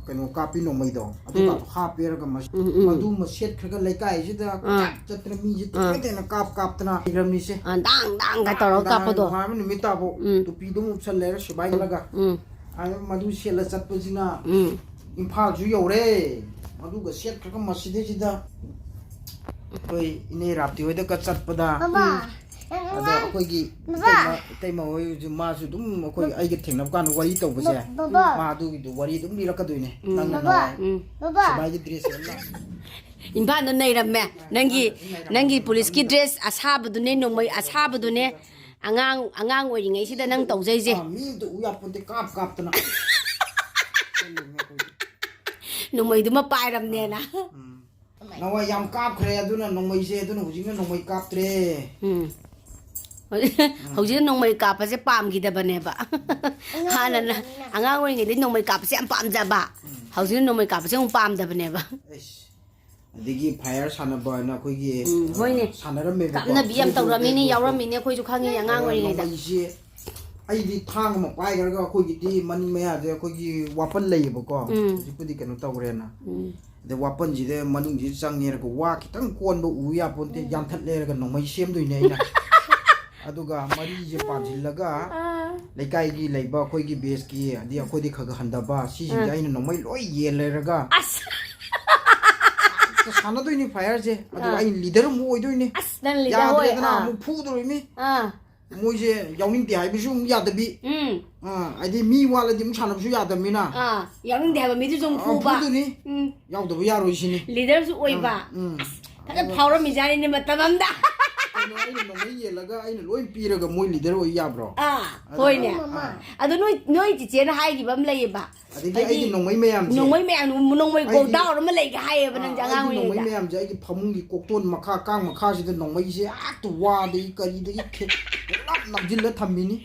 ꯀꯩꯅꯣ ꯀꯥꯞꯄꯤ ꯅꯣꯡꯃꯩꯗꯣ ꯑꯗꯨꯒ ꯍꯥꯞꯄꯦꯔꯒ ꯃꯁ-, ꯎꯝ, ꯎꯝ꯫ ꯃꯗꯨꯃ ꯁꯦꯠꯈ꯭ꯔꯒ ꯂꯩꯀꯥꯏꯁꯤꯗ ꯑꯥ꯫ ꯆꯠ-, ꯆꯠꯇꯅ ꯃꯤꯁꯦ ꯇꯦꯛꯅ ꯇꯦꯛꯅ ꯀꯥꯞ ꯀꯥꯞꯇꯅ ꯂꯩꯔꯝꯃꯤꯁꯦ꯫ ꯑ, ꯗꯥꯡ ꯗꯥꯡꯒ ꯇꯧꯔꯒ ꯀꯥꯞꯄꯗꯣ꯫ ꯅꯨꯃꯤꯠ ꯇꯥꯕꯧ ꯎꯝ꯫ ꯇꯨꯄꯤꯗꯨ ꯑꯃꯨꯛ ꯎꯞꯁꯜꯂꯦꯔ ꯁꯤꯕꯥꯏ ꯆꯠꯂꯒ꯫ ꯎꯝ꯫ ꯑꯗꯨ ꯃꯗꯨ ꯁꯦꯠꯂ ꯆꯠꯄꯁꯤꯅ ꯎꯝ꯫ ꯏꯝꯐꯥꯜꯁꯨ ꯌꯧꯔꯦ꯫ ꯃꯗꯨꯒ ꯁꯦꯠꯈ꯭ꯔꯒ ꯃꯁꯤꯗꯩꯁꯤꯗ ꯑꯩꯈꯣꯏ ꯏꯅꯦ ꯔꯥꯞꯇꯤ ꯍꯣꯏꯗꯒ ꯆꯠꯄꯗ ꯕꯕꯥ, ꯅꯪ ꯑꯗ ꯑꯉꯥꯡ ꯑꯩꯈꯣꯏꯒꯤ ꯕꯕꯥ꯫ ꯏꯇꯩꯃ, ꯏꯇꯩꯃ ꯍꯣꯏꯁꯨ ꯃꯥꯁꯨ ꯑꯗꯨꯝ ꯑꯩꯈꯣꯏ ꯑꯩꯒ ꯊꯦꯡꯅꯕ ꯀꯥꯟꯗ ꯋꯥꯔꯤ ꯇꯧꯕꯁꯦ ꯕꯕꯥ꯫ ꯃꯥ ꯑꯗꯨꯒꯤꯗꯨ ꯋꯥꯔꯤ ꯑꯗꯨꯝ ꯂꯤꯔꯛꯀꯗꯣꯏꯅꯦ꯫ ꯅꯪꯅ ꯕꯕꯥ꯫ ꯅꯍꯥꯟꯋꯥꯏ ꯕꯕꯥ꯫ ꯁꯤꯕꯥꯏꯒꯤ ꯗ꯭ꯔꯦꯁ ꯁꯦꯠꯂ ꯏꯝꯐꯥꯜꯗ ꯅꯩꯔꯝꯃꯦ꯫ ꯅꯪꯒꯤ, ꯅꯪꯒꯤ ꯄꯨꯂꯤꯁꯀꯤ ꯗ꯭ꯔꯦꯁ ꯑꯁꯥꯕꯗꯨꯅꯦ, ꯅꯣꯡꯃꯩ ꯑꯁꯥꯕꯗꯨꯅꯦ꯫ ꯑꯉꯥꯡ, ꯑꯉꯥꯡ ꯑꯣꯏꯔꯤꯉꯩꯁꯤꯗ ꯅꯪ ꯇꯧꯖꯩꯁꯦ꯫ ꯑꯥ, ꯃꯤ ꯑꯝꯇ ꯎ ꯌꯥꯄꯣꯟꯇꯦ ꯀꯥꯞ ꯀꯥꯞꯇꯅ꯫ ꯅꯣꯡꯃꯩꯗꯨꯃ ꯄꯥꯏꯔꯝꯅꯦꯅ꯫ ꯅꯋꯥꯏ ꯌꯥꯝ ꯀꯥꯞꯈ꯭ꯔꯦ ꯑꯗꯨꯅ ꯅꯣꯡꯃꯩꯁꯦ, ꯑꯗꯨꯅ ꯍꯧꯖꯤꯛꯅ ꯅꯣꯡꯃꯩ ꯀꯥꯞꯇ꯭ꯔꯦ꯫ ꯎꯝ꯫ ꯍꯧꯖꯤꯛ ꯅꯣꯡꯃꯩ ꯀꯥꯞꯄꯁꯦ ꯄꯥꯝꯈꯤꯗꯕꯅꯦꯕ꯫ ꯍꯥꯟꯅꯅ ꯑꯉꯥꯡ ꯑꯣꯏꯔꯤꯉꯩꯗꯩ ꯅꯣꯡꯃꯩ ꯀꯥꯞꯄꯁꯦ ꯌꯥꯝ ꯄꯥꯝꯖꯕ꯫ ꯍꯧꯖꯤꯛꯅ ꯅꯣꯡꯃꯩ ꯀꯥꯞꯄꯁꯦ ꯑꯃꯨꯛ ꯄꯥꯝꯗꯕꯅꯦꯕ꯫ ꯑꯩꯁ, ꯑꯗꯒꯤ ꯐꯥꯏꯌꯔ ꯁꯥꯟꯅꯕ ꯍꯥꯏꯅ ꯑꯩꯈꯣꯏꯒꯤ ꯎꯝ, ꯍꯣꯏꯅꯦ꯫ ꯁꯥꯟꯅꯔꯝꯃꯦꯕꯀꯣ꯫ ꯀꯥꯞꯅꯕꯤ ꯌꯥꯝ ꯇꯧꯔꯝꯃꯤꯅꯦ, ꯌꯥꯎꯔꯝꯃꯤꯅꯦ, ꯑꯩꯈꯣꯏꯁꯨ ꯈꯪꯉꯤꯅꯦ ꯑꯉꯥꯡ ꯑꯣꯏꯔꯤꯉꯩꯗ꯫ ꯅꯣꯡꯃꯩꯁꯦ ꯑꯩꯗꯤ ꯊꯥꯡ ꯑꯃ ꯄꯥꯏꯈ꯭ꯔꯒ ꯑꯩꯈꯣꯏꯒꯤꯗꯤ ꯃꯅꯤꯡ ꯃꯌꯥꯁꯦ ꯑꯩꯈꯣꯏꯒꯤ ꯋꯥꯄꯟ ꯂꯩꯌꯦꯕꯀꯣ꯫ ꯎꯝ꯫ ꯍꯧꯖꯤꯛꯄꯨꯗꯤ ꯀꯩꯅꯣ ꯇꯧꯈ꯭ꯔꯦꯅ꯫ ꯎꯝ꯫ ꯑꯗꯩ ꯋꯥꯄꯟꯁꯤꯗ ꯃꯅꯨꯡꯁꯤꯗ ꯆꯪꯉꯦꯔꯒ ꯋꯥ ꯈꯤꯇꯪ ꯀꯣꯟꯕ ꯎ ꯌꯥꯄꯣꯟꯇꯦ, ꯌꯥꯟꯊꯠꯂꯦꯔꯒ ꯅꯣꯡꯃꯩ ꯁꯦꯝꯗꯣꯏꯅꯦ ꯑꯩꯅ꯫ ꯑꯗꯨꯒ ꯃꯔꯤꯁꯦ ꯄꯥꯟꯁꯤꯜꯂꯒ ꯂꯩꯀꯥꯏꯒꯤ ꯂꯩꯕ ꯑꯩꯈꯣꯏꯒꯤ ꯕꯦꯁꯀꯤ, ꯑꯗꯩ ꯑꯩꯈꯣꯏꯗꯤ ꯈꯔ ꯈꯔ ꯍꯟꯊꯕ, ꯁꯤꯁꯤꯡꯁꯦ ꯑꯥ꯫ ꯑꯩꯅ ꯅꯣꯡꯃꯩ ꯂꯣꯏ ꯌꯦꯜꯂꯦꯔꯒ ꯑꯁ ꯁꯥꯟꯅꯗꯣꯏꯅꯤ ꯐꯥꯏꯌꯔꯁꯦ꯫ ꯑꯗꯨꯒ ꯑꯥ꯫ ꯑꯩꯅ ꯂꯤꯗꯔ ꯑꯃ ꯑꯣꯏꯗꯣꯏꯅꯤ꯫ ꯑꯁ ꯅꯪ ꯂꯤꯗꯔ ꯑꯣꯏ ꯌꯥꯗ꯭ꯔꯦꯗꯅ ꯑꯥ ꯑꯃꯨꯛ ꯐꯨꯗꯣꯔꯤꯅꯤ꯫ ꯑꯥ ꯃꯣꯏꯁꯦ ꯌꯥꯎꯅꯤꯡꯗꯦ ꯍꯥꯏꯕꯁꯨ ꯑꯃꯨꯛ ꯌꯥꯗꯕꯤ꯫ ꯎꯝ ꯑꯥ, ꯍꯥꯏꯗꯤ ꯃꯤ ꯋꯥꯠꯂꯗꯤ ꯑꯃꯨꯛ ꯁꯥꯟꯅꯕꯁꯨ ꯌꯥꯗꯕꯅꯤꯅ꯫ ꯑꯥ ꯌꯥꯎꯅꯤꯡꯗꯦ ꯍꯥꯏꯕ ꯃꯤꯗꯨꯁꯨ ꯑꯃꯨꯛ ꯑꯥ, ꯐꯨꯕ ꯐꯨꯗꯣꯏꯅꯤ꯫ ꯎꯝ ꯌꯥꯎꯗꯕ ꯌꯥꯔꯣꯏ ꯁꯤꯅꯤ꯫ ꯂꯤꯗꯔꯁꯨ ꯑꯣꯏꯕ ꯎꯝ꯫ ꯐꯖꯅ ꯐꯥꯎꯔꯝꯃꯤꯖꯥꯠꯅꯤꯅꯦ ꯃꯇꯝ ꯑꯃꯗ ꯀꯩꯅꯣ, ꯑꯩꯅ ꯅꯣꯡꯃꯩ ꯌꯦꯜꯂꯒ ꯑꯩꯅ ꯂꯣꯏ ꯄꯤꯔꯒ ꯃꯣꯏ ꯂꯤꯗꯔ ꯑꯣꯏ ꯌꯥꯕ꯭ꯔꯣ? ꯑꯥ ꯑꯗ ꯍꯣꯏꯅꯦ ꯑꯩꯅ, ꯑꯥ꯫ ꯑꯗꯣ ꯅꯣꯏ ꯅꯣꯏ ꯆꯤꯆꯦꯅ ꯍꯥꯏꯈꯤꯕ ꯑꯃ ꯂꯩꯌꯦꯕ꯫ ꯑꯗꯒꯤ ꯍꯥꯏꯗꯤ ꯑꯩꯒꯤ ꯅꯣꯡꯃꯩ ꯃꯌꯥꯝꯁꯦ꯫ ꯅꯣꯡꯃꯩ ꯃꯌꯥꯝ ꯅꯣꯡꯃꯩ ꯑꯩꯒꯤ, ꯒꯣꯗꯥꯎꯟ ꯑꯃ ꯂꯩꯒ ꯍꯥꯏꯌꯦꯕ ꯑꯥ, ꯅꯪꯁꯦ ꯑꯩꯒꯤ ꯑꯉꯥꯡ ꯅꯣꯡꯃꯩ ꯑꯣꯏꯔꯤꯉꯩꯗ꯫ ꯃꯌꯥꯝꯁꯦ ꯑꯩꯒꯤ ꯐꯃꯨꯡꯒꯤ ꯀꯣꯛꯇꯣꯟ ꯃꯈꯥ ꯀꯥꯡ ꯃꯈꯥꯁꯤꯗ ꯅꯣꯡꯃꯩꯁꯦ ꯍꯦꯛꯇ ꯋꯥꯗꯒꯤ ꯀꯔꯤꯗꯒꯤ ꯈꯦ-, ꯄꯨꯂꯞ ꯅꯝꯁꯤꯜꯂ ꯊꯝꯃꯤꯅꯤ꯫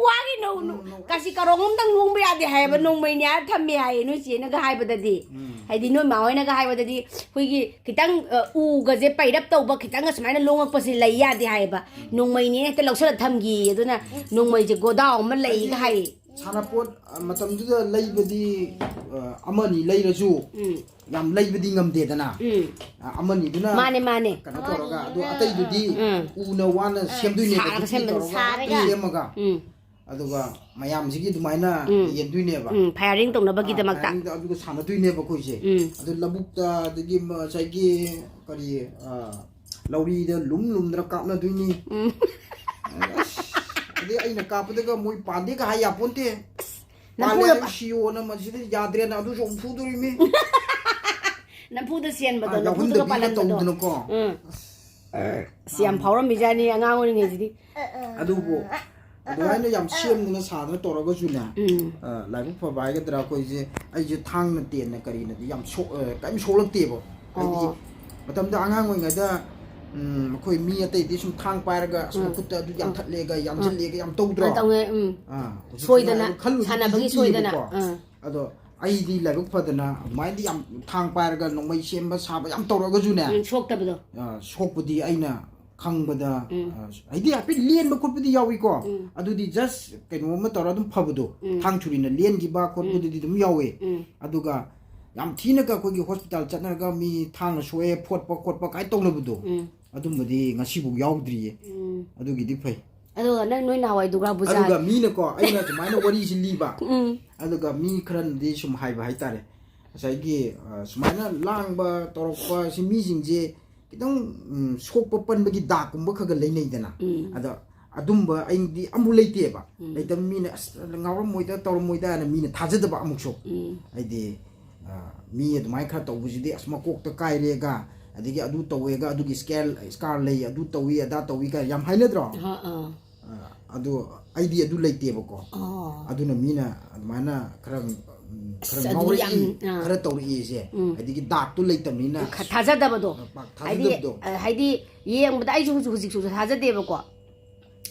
ꯋꯥꯒꯤ ꯅꯣ- ꯅꯣ- ꯎꯝ, ꯅꯣ- ꯀꯥꯁꯤ ꯀꯔꯣꯡ ꯑꯝꯗꯪ ꯅꯣꯡꯕ ꯌꯥꯗꯦ ꯍꯥꯏꯌꯦꯕ ꯅꯣꯡꯃꯩꯅꯦ ꯍꯥꯏꯔ ꯊꯝꯃꯦ ꯍꯥꯏꯌꯦ ꯅꯣꯏ ꯆꯦꯅꯒ ꯍꯥꯏꯕꯗꯗꯤ꯫ ꯎꯝ꯫ ꯍꯥꯏꯗꯤ ꯅꯣꯏ ꯃꯥ ꯍꯣꯏꯅꯒ ꯍꯥꯏꯕꯗꯗꯤ ꯑꯩꯈꯣꯏꯒꯤ ꯈꯤꯇꯪ ꯑ, ꯎꯒꯁꯦ ꯄꯩꯔꯞ ꯇꯧꯕ ꯈꯤꯇꯪꯒ ꯁꯨꯃꯥꯏꯅ ꯂꯣꯡꯉꯛꯄꯁꯦ ꯂꯩ ꯌꯥꯗꯦ ꯍꯥꯏꯌꯦꯕ꯫ ꯅꯣꯡꯃꯩꯅꯦ ꯍꯦꯛꯇ ꯂꯧꯁꯜꯂ ꯊꯝꯈꯤ ꯑꯗꯨꯅ ꯅꯣꯡꯃꯩꯁꯦ ꯒꯣꯗꯥꯎꯟ ꯑꯃ ꯂꯩꯒ ꯍꯥꯏꯌꯦ꯫ ꯁꯥꯟꯅꯄꯣꯠ, ꯑ, ꯃꯇꯝꯗꯨꯗ ꯂꯩꯕꯗꯤ, ꯑ, ꯑꯃꯅꯤ ꯂꯩꯔꯁꯨ ꯎꯝ ꯌꯥꯝ ꯂꯩꯕꯗꯤ ꯉꯝꯗꯦꯗꯅ꯫ ꯎꯝ ꯑ, ꯑꯃꯅꯤꯗꯨꯅ ꯃꯥꯅꯦ ꯃꯥꯅꯦ ꯀꯩꯅꯣ ꯇꯧꯔꯒ ꯑꯗꯨ ꯑꯇꯩꯗꯨꯗꯤ ꯎꯝ꯫ ꯎꯅ ꯋꯥꯅ ꯁꯦꯝꯗꯣꯏꯅꯦꯕ, ꯁꯥꯔꯒ ꯈꯨꯠꯁꯤꯁꯦꯝꯕꯅꯤ, ꯇꯧꯔꯒ ꯁꯥꯔꯒ꯫ ꯁꯦꯝꯃꯒ ꯎꯝ ꯑꯗꯨꯒ ꯃꯌꯥꯝꯁꯤꯒꯤ ꯑꯗꯨꯃꯥꯏꯅ ꯎꯝ꯫ ꯌꯦꯟꯗꯣꯏꯅꯦꯕ꯫ ꯎꯝ ꯐꯥꯏꯌꯥꯔꯤꯡ ꯇꯧꯅꯕꯒꯤꯗꯃꯛꯇ꯫ ꯑ, ꯐꯥꯏꯌꯥꯔꯤꯡꯗ ꯑꯗꯨꯒ ꯁꯥꯟꯅꯗꯣꯏꯅꯦꯕ ꯑꯩꯈꯣꯏꯁꯦ꯫ ꯎꯝ ꯑꯗꯨ ꯂꯧꯕꯨꯛꯇ ꯑꯗꯒꯤ ꯉꯁꯥꯏꯒꯤ ꯀꯔꯤ, ꯑ, ꯂꯧꯔꯤꯗ ꯂꯨꯝ ꯂꯨꯝꯗꯅ ꯀꯥꯞꯅꯗꯣꯏꯅꯤ꯫ ꯎꯝ ꯑꯁ, ꯑꯗꯩ ꯑꯩꯅ ꯀꯥꯞꯄꯗꯒ ꯃꯣꯏ ꯄꯥꯟꯗꯦꯒ ꯍꯥꯏ ꯌꯥꯄꯣꯟꯇꯦ꯫ ꯅꯝꯐꯨꯗ ꯄꯥꯜꯂꯦ ꯁꯤꯌꯣꯅ ꯃꯁꯤꯗ ꯌꯥꯗ꯭ꯔꯦꯅ ꯑꯗꯨꯁꯨ ꯑꯃꯨꯛ ꯐꯨꯗꯣꯔꯤꯃꯤ꯫ ꯅꯝꯐꯨꯗ ꯆꯦꯟꯕꯗꯣ ꯑ, ꯅꯝꯐꯨꯗꯒ ꯌꯥꯎꯍꯟꯗꯕꯤꯒ ꯄꯥꯜꯍꯟꯕꯗꯣ꯫ ꯇꯧꯗꯅꯀꯣ꯫ ꯎꯝ ꯑꯁ ꯌꯥꯝ ꯐꯥꯎꯔꯝꯃꯤꯖꯥꯠꯅꯤ ꯑꯉꯥꯡ ꯑꯣꯏꯔꯤꯉꯩꯁꯤꯗꯤ꯫ ꯑꯗꯨꯕꯨ ꯑꯗꯨꯃꯥꯏꯅ ꯌꯥꯝ ꯁꯦꯝꯗꯅ ꯁꯥꯗꯅ ꯇꯧꯔꯒꯁꯨꯅꯦ, ꯎꯝ ꯑ, ꯂꯥꯏꯕꯛ ꯐꯕ ꯍꯥꯏꯒꯗ꯭ꯔꯥ, ꯑꯩꯈꯣꯏꯁꯦ, ꯑꯩꯁꯦ ꯊꯥꯡꯅ ꯇꯦꯟꯅ ꯀꯔꯤꯅꯗꯤ ꯌꯥꯝ ꯁꯣꯛ-, ꯑ, ꯀꯔꯤꯝ ꯁꯣꯛꯂꯛꯇꯦꯕ꯫ ꯍꯥꯏꯗꯤ ꯑꯣ ꯃꯇꯝꯗ ꯑꯉꯥꯡ ꯑꯣꯏꯔꯤꯉꯩꯗ, ꯎꯝ, ꯑꯩꯈꯣꯏ ꯃꯤ ꯑꯇꯩꯗꯤ ꯁꯨꯝ ꯊꯥꯡ ꯄꯥꯏꯔꯒ ꯑꯁ ꯎꯝ ꯃꯈꯨꯠꯇ ꯑꯗꯨ ꯎꯝ ꯌꯥꯟꯊꯠꯂꯦꯒ ꯎꯝ ꯌꯥꯟꯁꯤꯜꯂꯦꯒ ꯌꯥꯝ ꯇꯧꯗ꯭ꯔꯣ? ꯑ, ꯇꯧꯋꯦ ꯎꯝ ꯑꯥ, ꯍꯧꯖꯤꯛꯇꯤ ꯁꯣꯏꯗꯅ ꯍꯥꯏꯕ ꯈꯜꯂꯨꯗꯤ ꯁꯥꯟꯅꯕꯒꯤ ꯀꯤꯁꯨ ꯁꯣꯏꯗꯅ ꯀꯤꯌꯦꯕꯀꯣ꯫ ꯑꯥ ꯑꯗꯣ ꯑꯩꯗꯤ ꯂꯥꯏꯕꯛ ꯐꯗꯅ ꯑꯗꯨꯃꯥꯏꯅꯗꯤ ꯌꯥꯝ ꯊꯥꯡ ꯄꯥꯏꯔꯒ ꯅꯣꯡꯃꯩ ꯁꯦꯝꯕ ꯁꯥꯕ ꯌꯥꯝ ꯇꯧꯔꯒꯁꯨꯅꯦ, ꯎꯝ ꯁꯣꯛꯇꯕꯗꯣ꯫ ꯑ, ꯁꯣꯛꯄꯗꯤ ꯑꯩꯅ ꯈꯪꯕꯗ, ꯎꯝ ꯑ, ꯍꯥꯏꯗꯤ ꯍꯥꯏꯐꯦꯠ ꯂꯦꯟꯕ ꯈꯣꯠꯄꯗꯤ ꯌꯥꯎꯏꯀꯣ꯫ ꯎꯝ ꯑꯗꯨꯗꯤ just ꯀꯩꯅꯣꯝꯃ ꯇꯧꯔ ꯑꯗꯨꯝ ꯐꯕꯗꯣ, ꯎꯝ ꯊꯥꯡ ꯁꯨꯔꯤꯅ ꯂꯦꯟꯈꯤꯕ ꯈꯣꯠꯄꯗꯨꯗꯤ ꯑꯗꯨꯝ ꯌꯥꯎꯋꯦ꯫ ꯎꯝ ꯑꯗꯨꯒ ꯌꯥꯝ ꯊꯤꯅꯒ ꯑꯩꯈꯣꯏꯒꯤ ꯍꯣꯁꯄꯤꯇꯥꯜ ꯆꯠꯅꯔꯒ ꯃꯤ ꯊꯥꯡꯅ ꯁꯣꯛꯑꯦ ꯐꯣꯠꯄ ꯈꯣꯠꯄ ꯀꯥꯏ ꯇꯧꯅꯕꯗꯣ, ꯎꯝ ꯑꯗꯨꯝꯕꯗꯤ ꯉꯁꯤꯐꯥꯎ ꯌꯥꯎꯗ꯭ꯔꯤꯌꯦ꯫ ꯎꯝ ꯑꯗꯨꯒꯤꯗꯤ ꯐꯩ꯫ ꯑꯗꯨꯒ ꯅꯪ ꯅꯣꯏ ꯅꯍꯥꯟꯋꯥꯏ ꯗꯨꯔꯒꯥ ꯄꯨꯖꯥ ꯑꯗꯨꯒ ꯃꯤꯅꯀꯣ, ꯑꯩꯅ ꯁꯨꯃꯥꯏꯅ ꯋꯥꯔꯤꯁꯤ ꯂꯤꯕ, ꯎꯝ ꯑꯗꯨꯒ ꯃꯤ ꯈꯔꯅꯗꯤ ꯁꯨꯝ ꯍꯥꯏꯕ ꯍꯥꯏꯇꯥꯔꯦ, ꯉꯁꯥꯏꯒꯤ, ꯑ, ꯁꯨꯃꯥꯏꯅ ꯂꯥꯡꯕ ꯇꯧꯔꯛꯄ ꯁꯤ ꯃꯤꯁꯤꯡꯁꯦ ꯈꯤꯇꯪ, ꯎꯝ, ꯁꯣꯛꯄ ꯄꯟꯕꯒꯤ ꯗꯥꯛꯀꯨꯝꯕ ꯈꯔ ꯈꯔ ꯂꯩꯅꯩꯗꯅ꯫ ꯎꯝ ꯑꯗ ꯑꯗꯨꯝꯕ ꯑꯩꯗꯤ ꯑꯃꯨꯛ ꯂꯩꯇꯦꯕ꯫ ꯎꯝ ꯂꯩꯇꯕ ꯃꯤꯅ, "ꯑꯁ, ꯉꯥꯎꯔꯝꯃꯣꯏꯗ, ꯇꯧꯔꯝꯃꯣꯏꯗ" ꯍꯥꯏꯅ ꯃꯤꯅ ꯊꯥꯖꯗꯕ ꯑꯃꯨꯛꯁꯨ꯫ ꯎꯝ ꯍꯥꯏꯗꯤ, ꯑ, ꯃꯤ ꯑꯗꯨꯃꯥꯏꯅ ꯈꯔ ꯇꯧꯕꯁꯤꯗꯤ, "ꯑꯁ, ꯃꯀꯣꯛꯇ ꯀꯥꯏꯔꯦꯒ, ꯑꯗꯒꯤ ꯑꯗꯨ ꯇꯧꯋꯦꯒ, ꯑꯗꯨꯒꯤ ꯁ꯭ꯀꯦꯜ, ꯁ꯭ꯀꯥꯔ ꯂꯩ, ꯑꯗꯨ ꯇꯧꯏ, ꯑꯗꯥ ꯇꯧꯏ" ꯀꯥꯏꯅ ꯌꯥꯝ ꯍꯥꯏꯅꯗ꯭ꯔꯣ? ꯑꯥ ꯑꯥ ꯑ, ꯑꯗꯨ ꯑꯩꯗꯤ ꯑꯗꯨ ꯂꯩꯇꯦꯕꯀꯣ꯫ ꯑꯣ ꯑꯗꯨꯅ ꯃꯤꯅ ꯑꯗꯨꯃꯥꯏꯅ ꯈꯔ, ꯎꯝ, ꯈꯔ ꯑꯁ, ꯑꯗꯨꯗꯤ ꯉꯥꯎꯔꯛꯏ, ꯌꯥꯝ, ꯑꯥ꯫ ꯈꯔ ꯇꯧꯔꯛꯏꯁꯦ, ꯎꯝ꯫ ꯑꯗꯒꯤ ꯗꯥꯛꯇꯨ ꯂꯩꯇꯕꯅꯤꯅ, ꯈ- ꯊꯥꯖꯗꯕꯗꯣ꯫ ꯄꯥꯛ ꯍꯥꯏꯗꯤ ꯊꯥꯖꯗꯕꯗꯣ꯫ ꯑ, ꯍꯥꯏꯗꯤ ꯌꯦꯡꯕꯗ ꯑꯩꯁꯨ ꯍꯧꯖꯤꯛ ꯍꯧꯖꯤꯛꯁꯨ ꯊꯥꯖꯗꯦꯕꯀꯣ꯫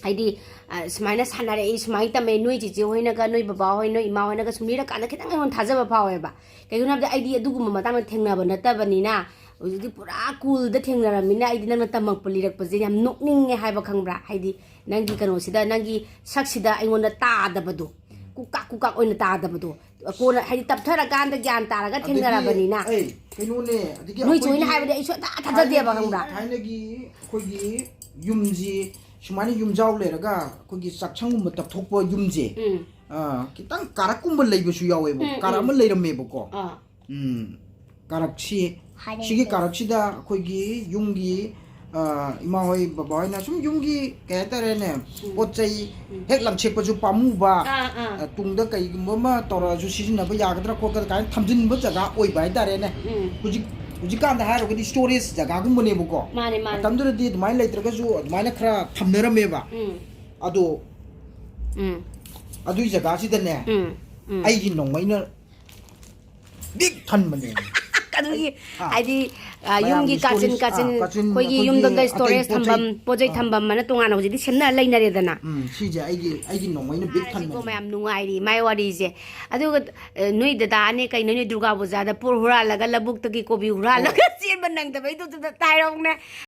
ꯍꯥꯏꯗꯤ, ꯑ, ꯁꯨꯃꯥꯏꯅ ꯁꯥꯟꯅꯔꯛꯏ, ꯁꯨꯃꯥꯏꯅ ꯇꯝꯃꯦ, ꯅꯣꯏ ꯆꯤꯆꯦ ꯍꯣꯏꯅꯒ, ꯅꯣꯏ ꯕꯕꯥ ꯍꯣꯏ, ꯅꯣꯏ ꯏꯃꯥ ꯍꯣꯏꯅꯒ ꯁꯨꯝ ꯂꯤꯔꯀꯥꯟꯗ ꯈꯤꯇꯪ ꯑꯩꯉꯣꯟꯗ ꯊꯥꯖꯕ ꯐꯥꯎꯋꯦꯕ꯫ ꯀꯩꯒꯤꯅꯣ ꯍꯥꯏꯕꯗ ꯑꯩꯗꯤ ꯑꯗꯨꯒꯨꯝꯕ ꯃꯇꯥꯡꯗ ꯊꯦꯡꯅꯕ ꯅꯠꯇꯕꯅꯤꯅ, ꯍꯧꯖꯤꯛꯇꯤ ꯄꯨꯔꯥ ꯀꯨꯜꯗ ꯊꯦꯡꯅꯔꯕꯅꯤꯅ ꯑꯩꯗꯤ ꯅꯪꯅ ꯇꯝꯃꯛꯄ ꯂꯤꯔꯛꯄꯁꯦ ꯌꯥꯝ ꯅꯣꯛꯅꯤꯡꯉꯦ ꯍꯥꯏꯕ, ꯈꯪꯕ꯭ꯔꯥ? ꯍꯥꯏꯗꯤ ꯅꯪꯒꯤ ꯀꯩꯅꯣꯁꯤꯗ, ꯅꯪꯒꯤ ꯁꯛꯁꯤꯗ ꯑꯩꯉꯣꯟꯗ ꯇꯥꯗꯕꯗꯣ, ꯀꯨꯛꯀꯥꯛ ꯀꯨꯛꯀꯥꯛ ꯑꯣꯏꯅ ꯇꯥꯗꯕꯗꯣ, ꯀꯣꯟꯅ ꯍꯥꯏꯗꯤ ꯇꯞꯊꯔꯀꯥꯟꯗ ꯒ꯭ꯌꯥꯟ ꯇꯥꯔꯒ ꯑꯗꯒꯤ, ꯊꯦꯡꯅꯔꯕꯅꯤꯅ꯫ ꯑꯩ, ꯀꯩꯅꯣꯅꯦ, ꯑꯗꯒꯤ ꯅꯣꯏ ꯆꯦ ꯍꯣꯏꯅ ꯑꯩꯈꯣꯏꯒꯤ, ꯍꯥꯏꯕꯗꯤ ꯑꯩ ꯁꯨꯡꯊꯥ ꯊꯥꯖꯗꯦꯕ, ꯊꯥꯏꯅꯒꯤ, ꯈꯪꯕ꯭ꯔꯥ? ꯊꯥꯏꯅꯒꯤ ꯑꯩꯈꯣꯏꯒꯤ ꯌꯨꯝꯁꯤ ꯁꯨꯃꯥꯏꯅ ꯌꯨꯝꯖꯥꯎ ꯂꯩꯔꯒ ꯑꯩꯈꯣꯏꯒꯤ ꯆꯥꯛꯁꯪꯒꯨꯝꯕ ꯇꯞꯊꯣꯛꯄ ꯌꯨꯝꯁꯦ, ꯎꯝ ꯑ, ꯈꯤꯇꯪ ꯀꯥꯔꯛꯀꯨꯝꯕ ꯂꯩꯕꯁꯨ ꯌꯥꯎꯋꯦꯕ꯫ ꯎꯝ, ꯀꯥꯔꯛ ꯎꯝ꯫ ꯑꯃ ꯂꯩꯔꯝꯃꯦꯕꯀꯣ꯫ ꯑꯥ ꯎꯝ, ꯀꯥꯔꯛꯁꯤ, ꯁꯤꯒꯤ ꯀꯥꯔꯛꯁꯤꯗ ꯑꯩꯈꯣꯏꯒꯤ ꯌꯨꯝꯒꯤ, ꯑ, ꯏꯃꯥ ꯍꯣꯏ, ꯕꯕꯥ ꯍꯣꯏꯅ ꯁꯨꯝ ꯌꯨꯝꯒꯤ, ꯀꯩ ꯍꯥꯏꯇꯥꯔꯦꯅꯦ, ꯄꯣꯠ ꯆꯩ ꯍꯦꯛ ꯂꯪꯁꯦꯛꯄꯁꯨ ꯄꯥꯝꯃꯨꯕ, ꯑꯥ, ꯑꯥ꯫ ꯑ, ꯇꯨꯡꯗ ꯀꯩꯒꯨꯝꯕ ꯑꯃ ꯇꯧꯔꯛꯑꯁꯨ ꯁꯤꯖꯤꯟꯅꯕ ꯌꯥꯒꯗ꯭ꯔꯥ ꯈꯣꯠꯀꯗ꯭ꯔꯥ ꯀꯥꯏꯅ ꯊꯝꯖꯤꯟꯕ ꯖꯒꯥ ꯑꯣꯏꯕ ꯍꯥꯏꯇꯥꯔꯦꯅꯦ꯫ ꯎꯝ꯫ ꯍꯧꯖꯤꯛ, ꯍꯧꯖꯤꯛꯀꯥꯟꯗ ꯍꯥꯏꯔꯒꯗꯤ ꯁ꯭ꯇꯣꯔꯦꯖ ꯖꯒꯥꯒꯨꯝꯕꯅꯦꯕꯀꯣ꯫ ꯃꯥꯅꯦ, ꯃꯥꯅꯦ꯫ ꯃꯇꯝꯗꯨꯗꯗꯤ ꯑꯗꯨꯃꯥꯏꯅ ꯂꯩꯇ꯭ꯔꯒꯁꯨ ꯑꯗꯨꯃꯥꯏꯅ ꯈꯔ ꯊꯝꯅꯔꯝꯃꯦꯕ꯫ ꯎꯝ ꯑꯗꯣ ꯎꯝ ꯑꯗꯨꯒꯤ ꯖꯒꯥꯁꯤꯗꯅꯦ, ꯎꯝ ꯎꯝ꯫ ꯑꯩꯒꯤ ꯅꯣꯡꯃꯩꯅ ꯕꯤꯛ ꯊꯟꯕꯅꯦ꯫ ꯑꯗꯨꯒꯤ ꯑꯥ꯫ ꯍꯥꯏꯗꯤ, ꯑ, ꯃꯌꯥꯝꯒꯤ ꯌꯨꯝꯒꯤ ꯀꯥꯆꯤꯟ ꯁ꯭ꯇꯣꯔꯦꯖ, ꯀꯥꯆꯤꯟ ꯑꯥ, ꯀꯥꯆꯤꯟ ꯑꯩꯈꯣꯏꯒꯤ ꯑꯩꯈꯣꯏꯒꯤ ꯌꯨꯝꯗ ꯑꯇꯩ ꯁ꯭ꯇꯣꯔꯦꯖ ꯄꯣꯠ ꯆꯩ, ꯊꯝꯐꯝ, ꯄꯣꯠ ꯆꯩ ꯑꯥ꯫ ꯊꯝꯐꯝ ꯑꯅ ꯇꯣꯉꯥꯟꯅ ꯍꯧꯖꯤꯛꯇꯤ ꯁꯦꯝꯅ ꯂꯩꯅꯔꯦꯗꯅ꯫ ꯎꯝ, ꯁꯤꯁꯦ ꯑꯩꯒꯤ, ꯑꯩꯒꯤ ꯅꯣꯡꯃꯩꯅ ꯕꯤꯛ ꯍꯥꯏꯁꯤꯀꯣ ꯊꯟꯕꯅꯦ꯫ ꯃꯌꯥꯝ ꯅꯨꯡꯉꯥꯏꯔꯤ ꯃꯥꯏ ꯋꯥꯔꯤꯁꯦ꯫ ꯑꯗꯨꯒ, ꯑ, ꯅꯣꯏ ꯗꯗꯥꯅꯦ ꯀꯩꯅꯣ, ꯅꯣꯏ ꯗꯨꯔꯒꯥ ꯄꯨꯖꯥꯗ ꯄꯣꯠ ꯍꯨꯔꯥꯜꯂꯒ ꯂꯧꯕꯨꯛꯇꯒꯤ ꯀꯣꯕꯤ ꯍꯨꯔꯥꯜꯂꯒ ꯆꯦꯟꯕ ꯅꯪꯗꯕꯩꯗꯨꯗ ꯇꯥꯏꯔꯧꯅꯦ꯫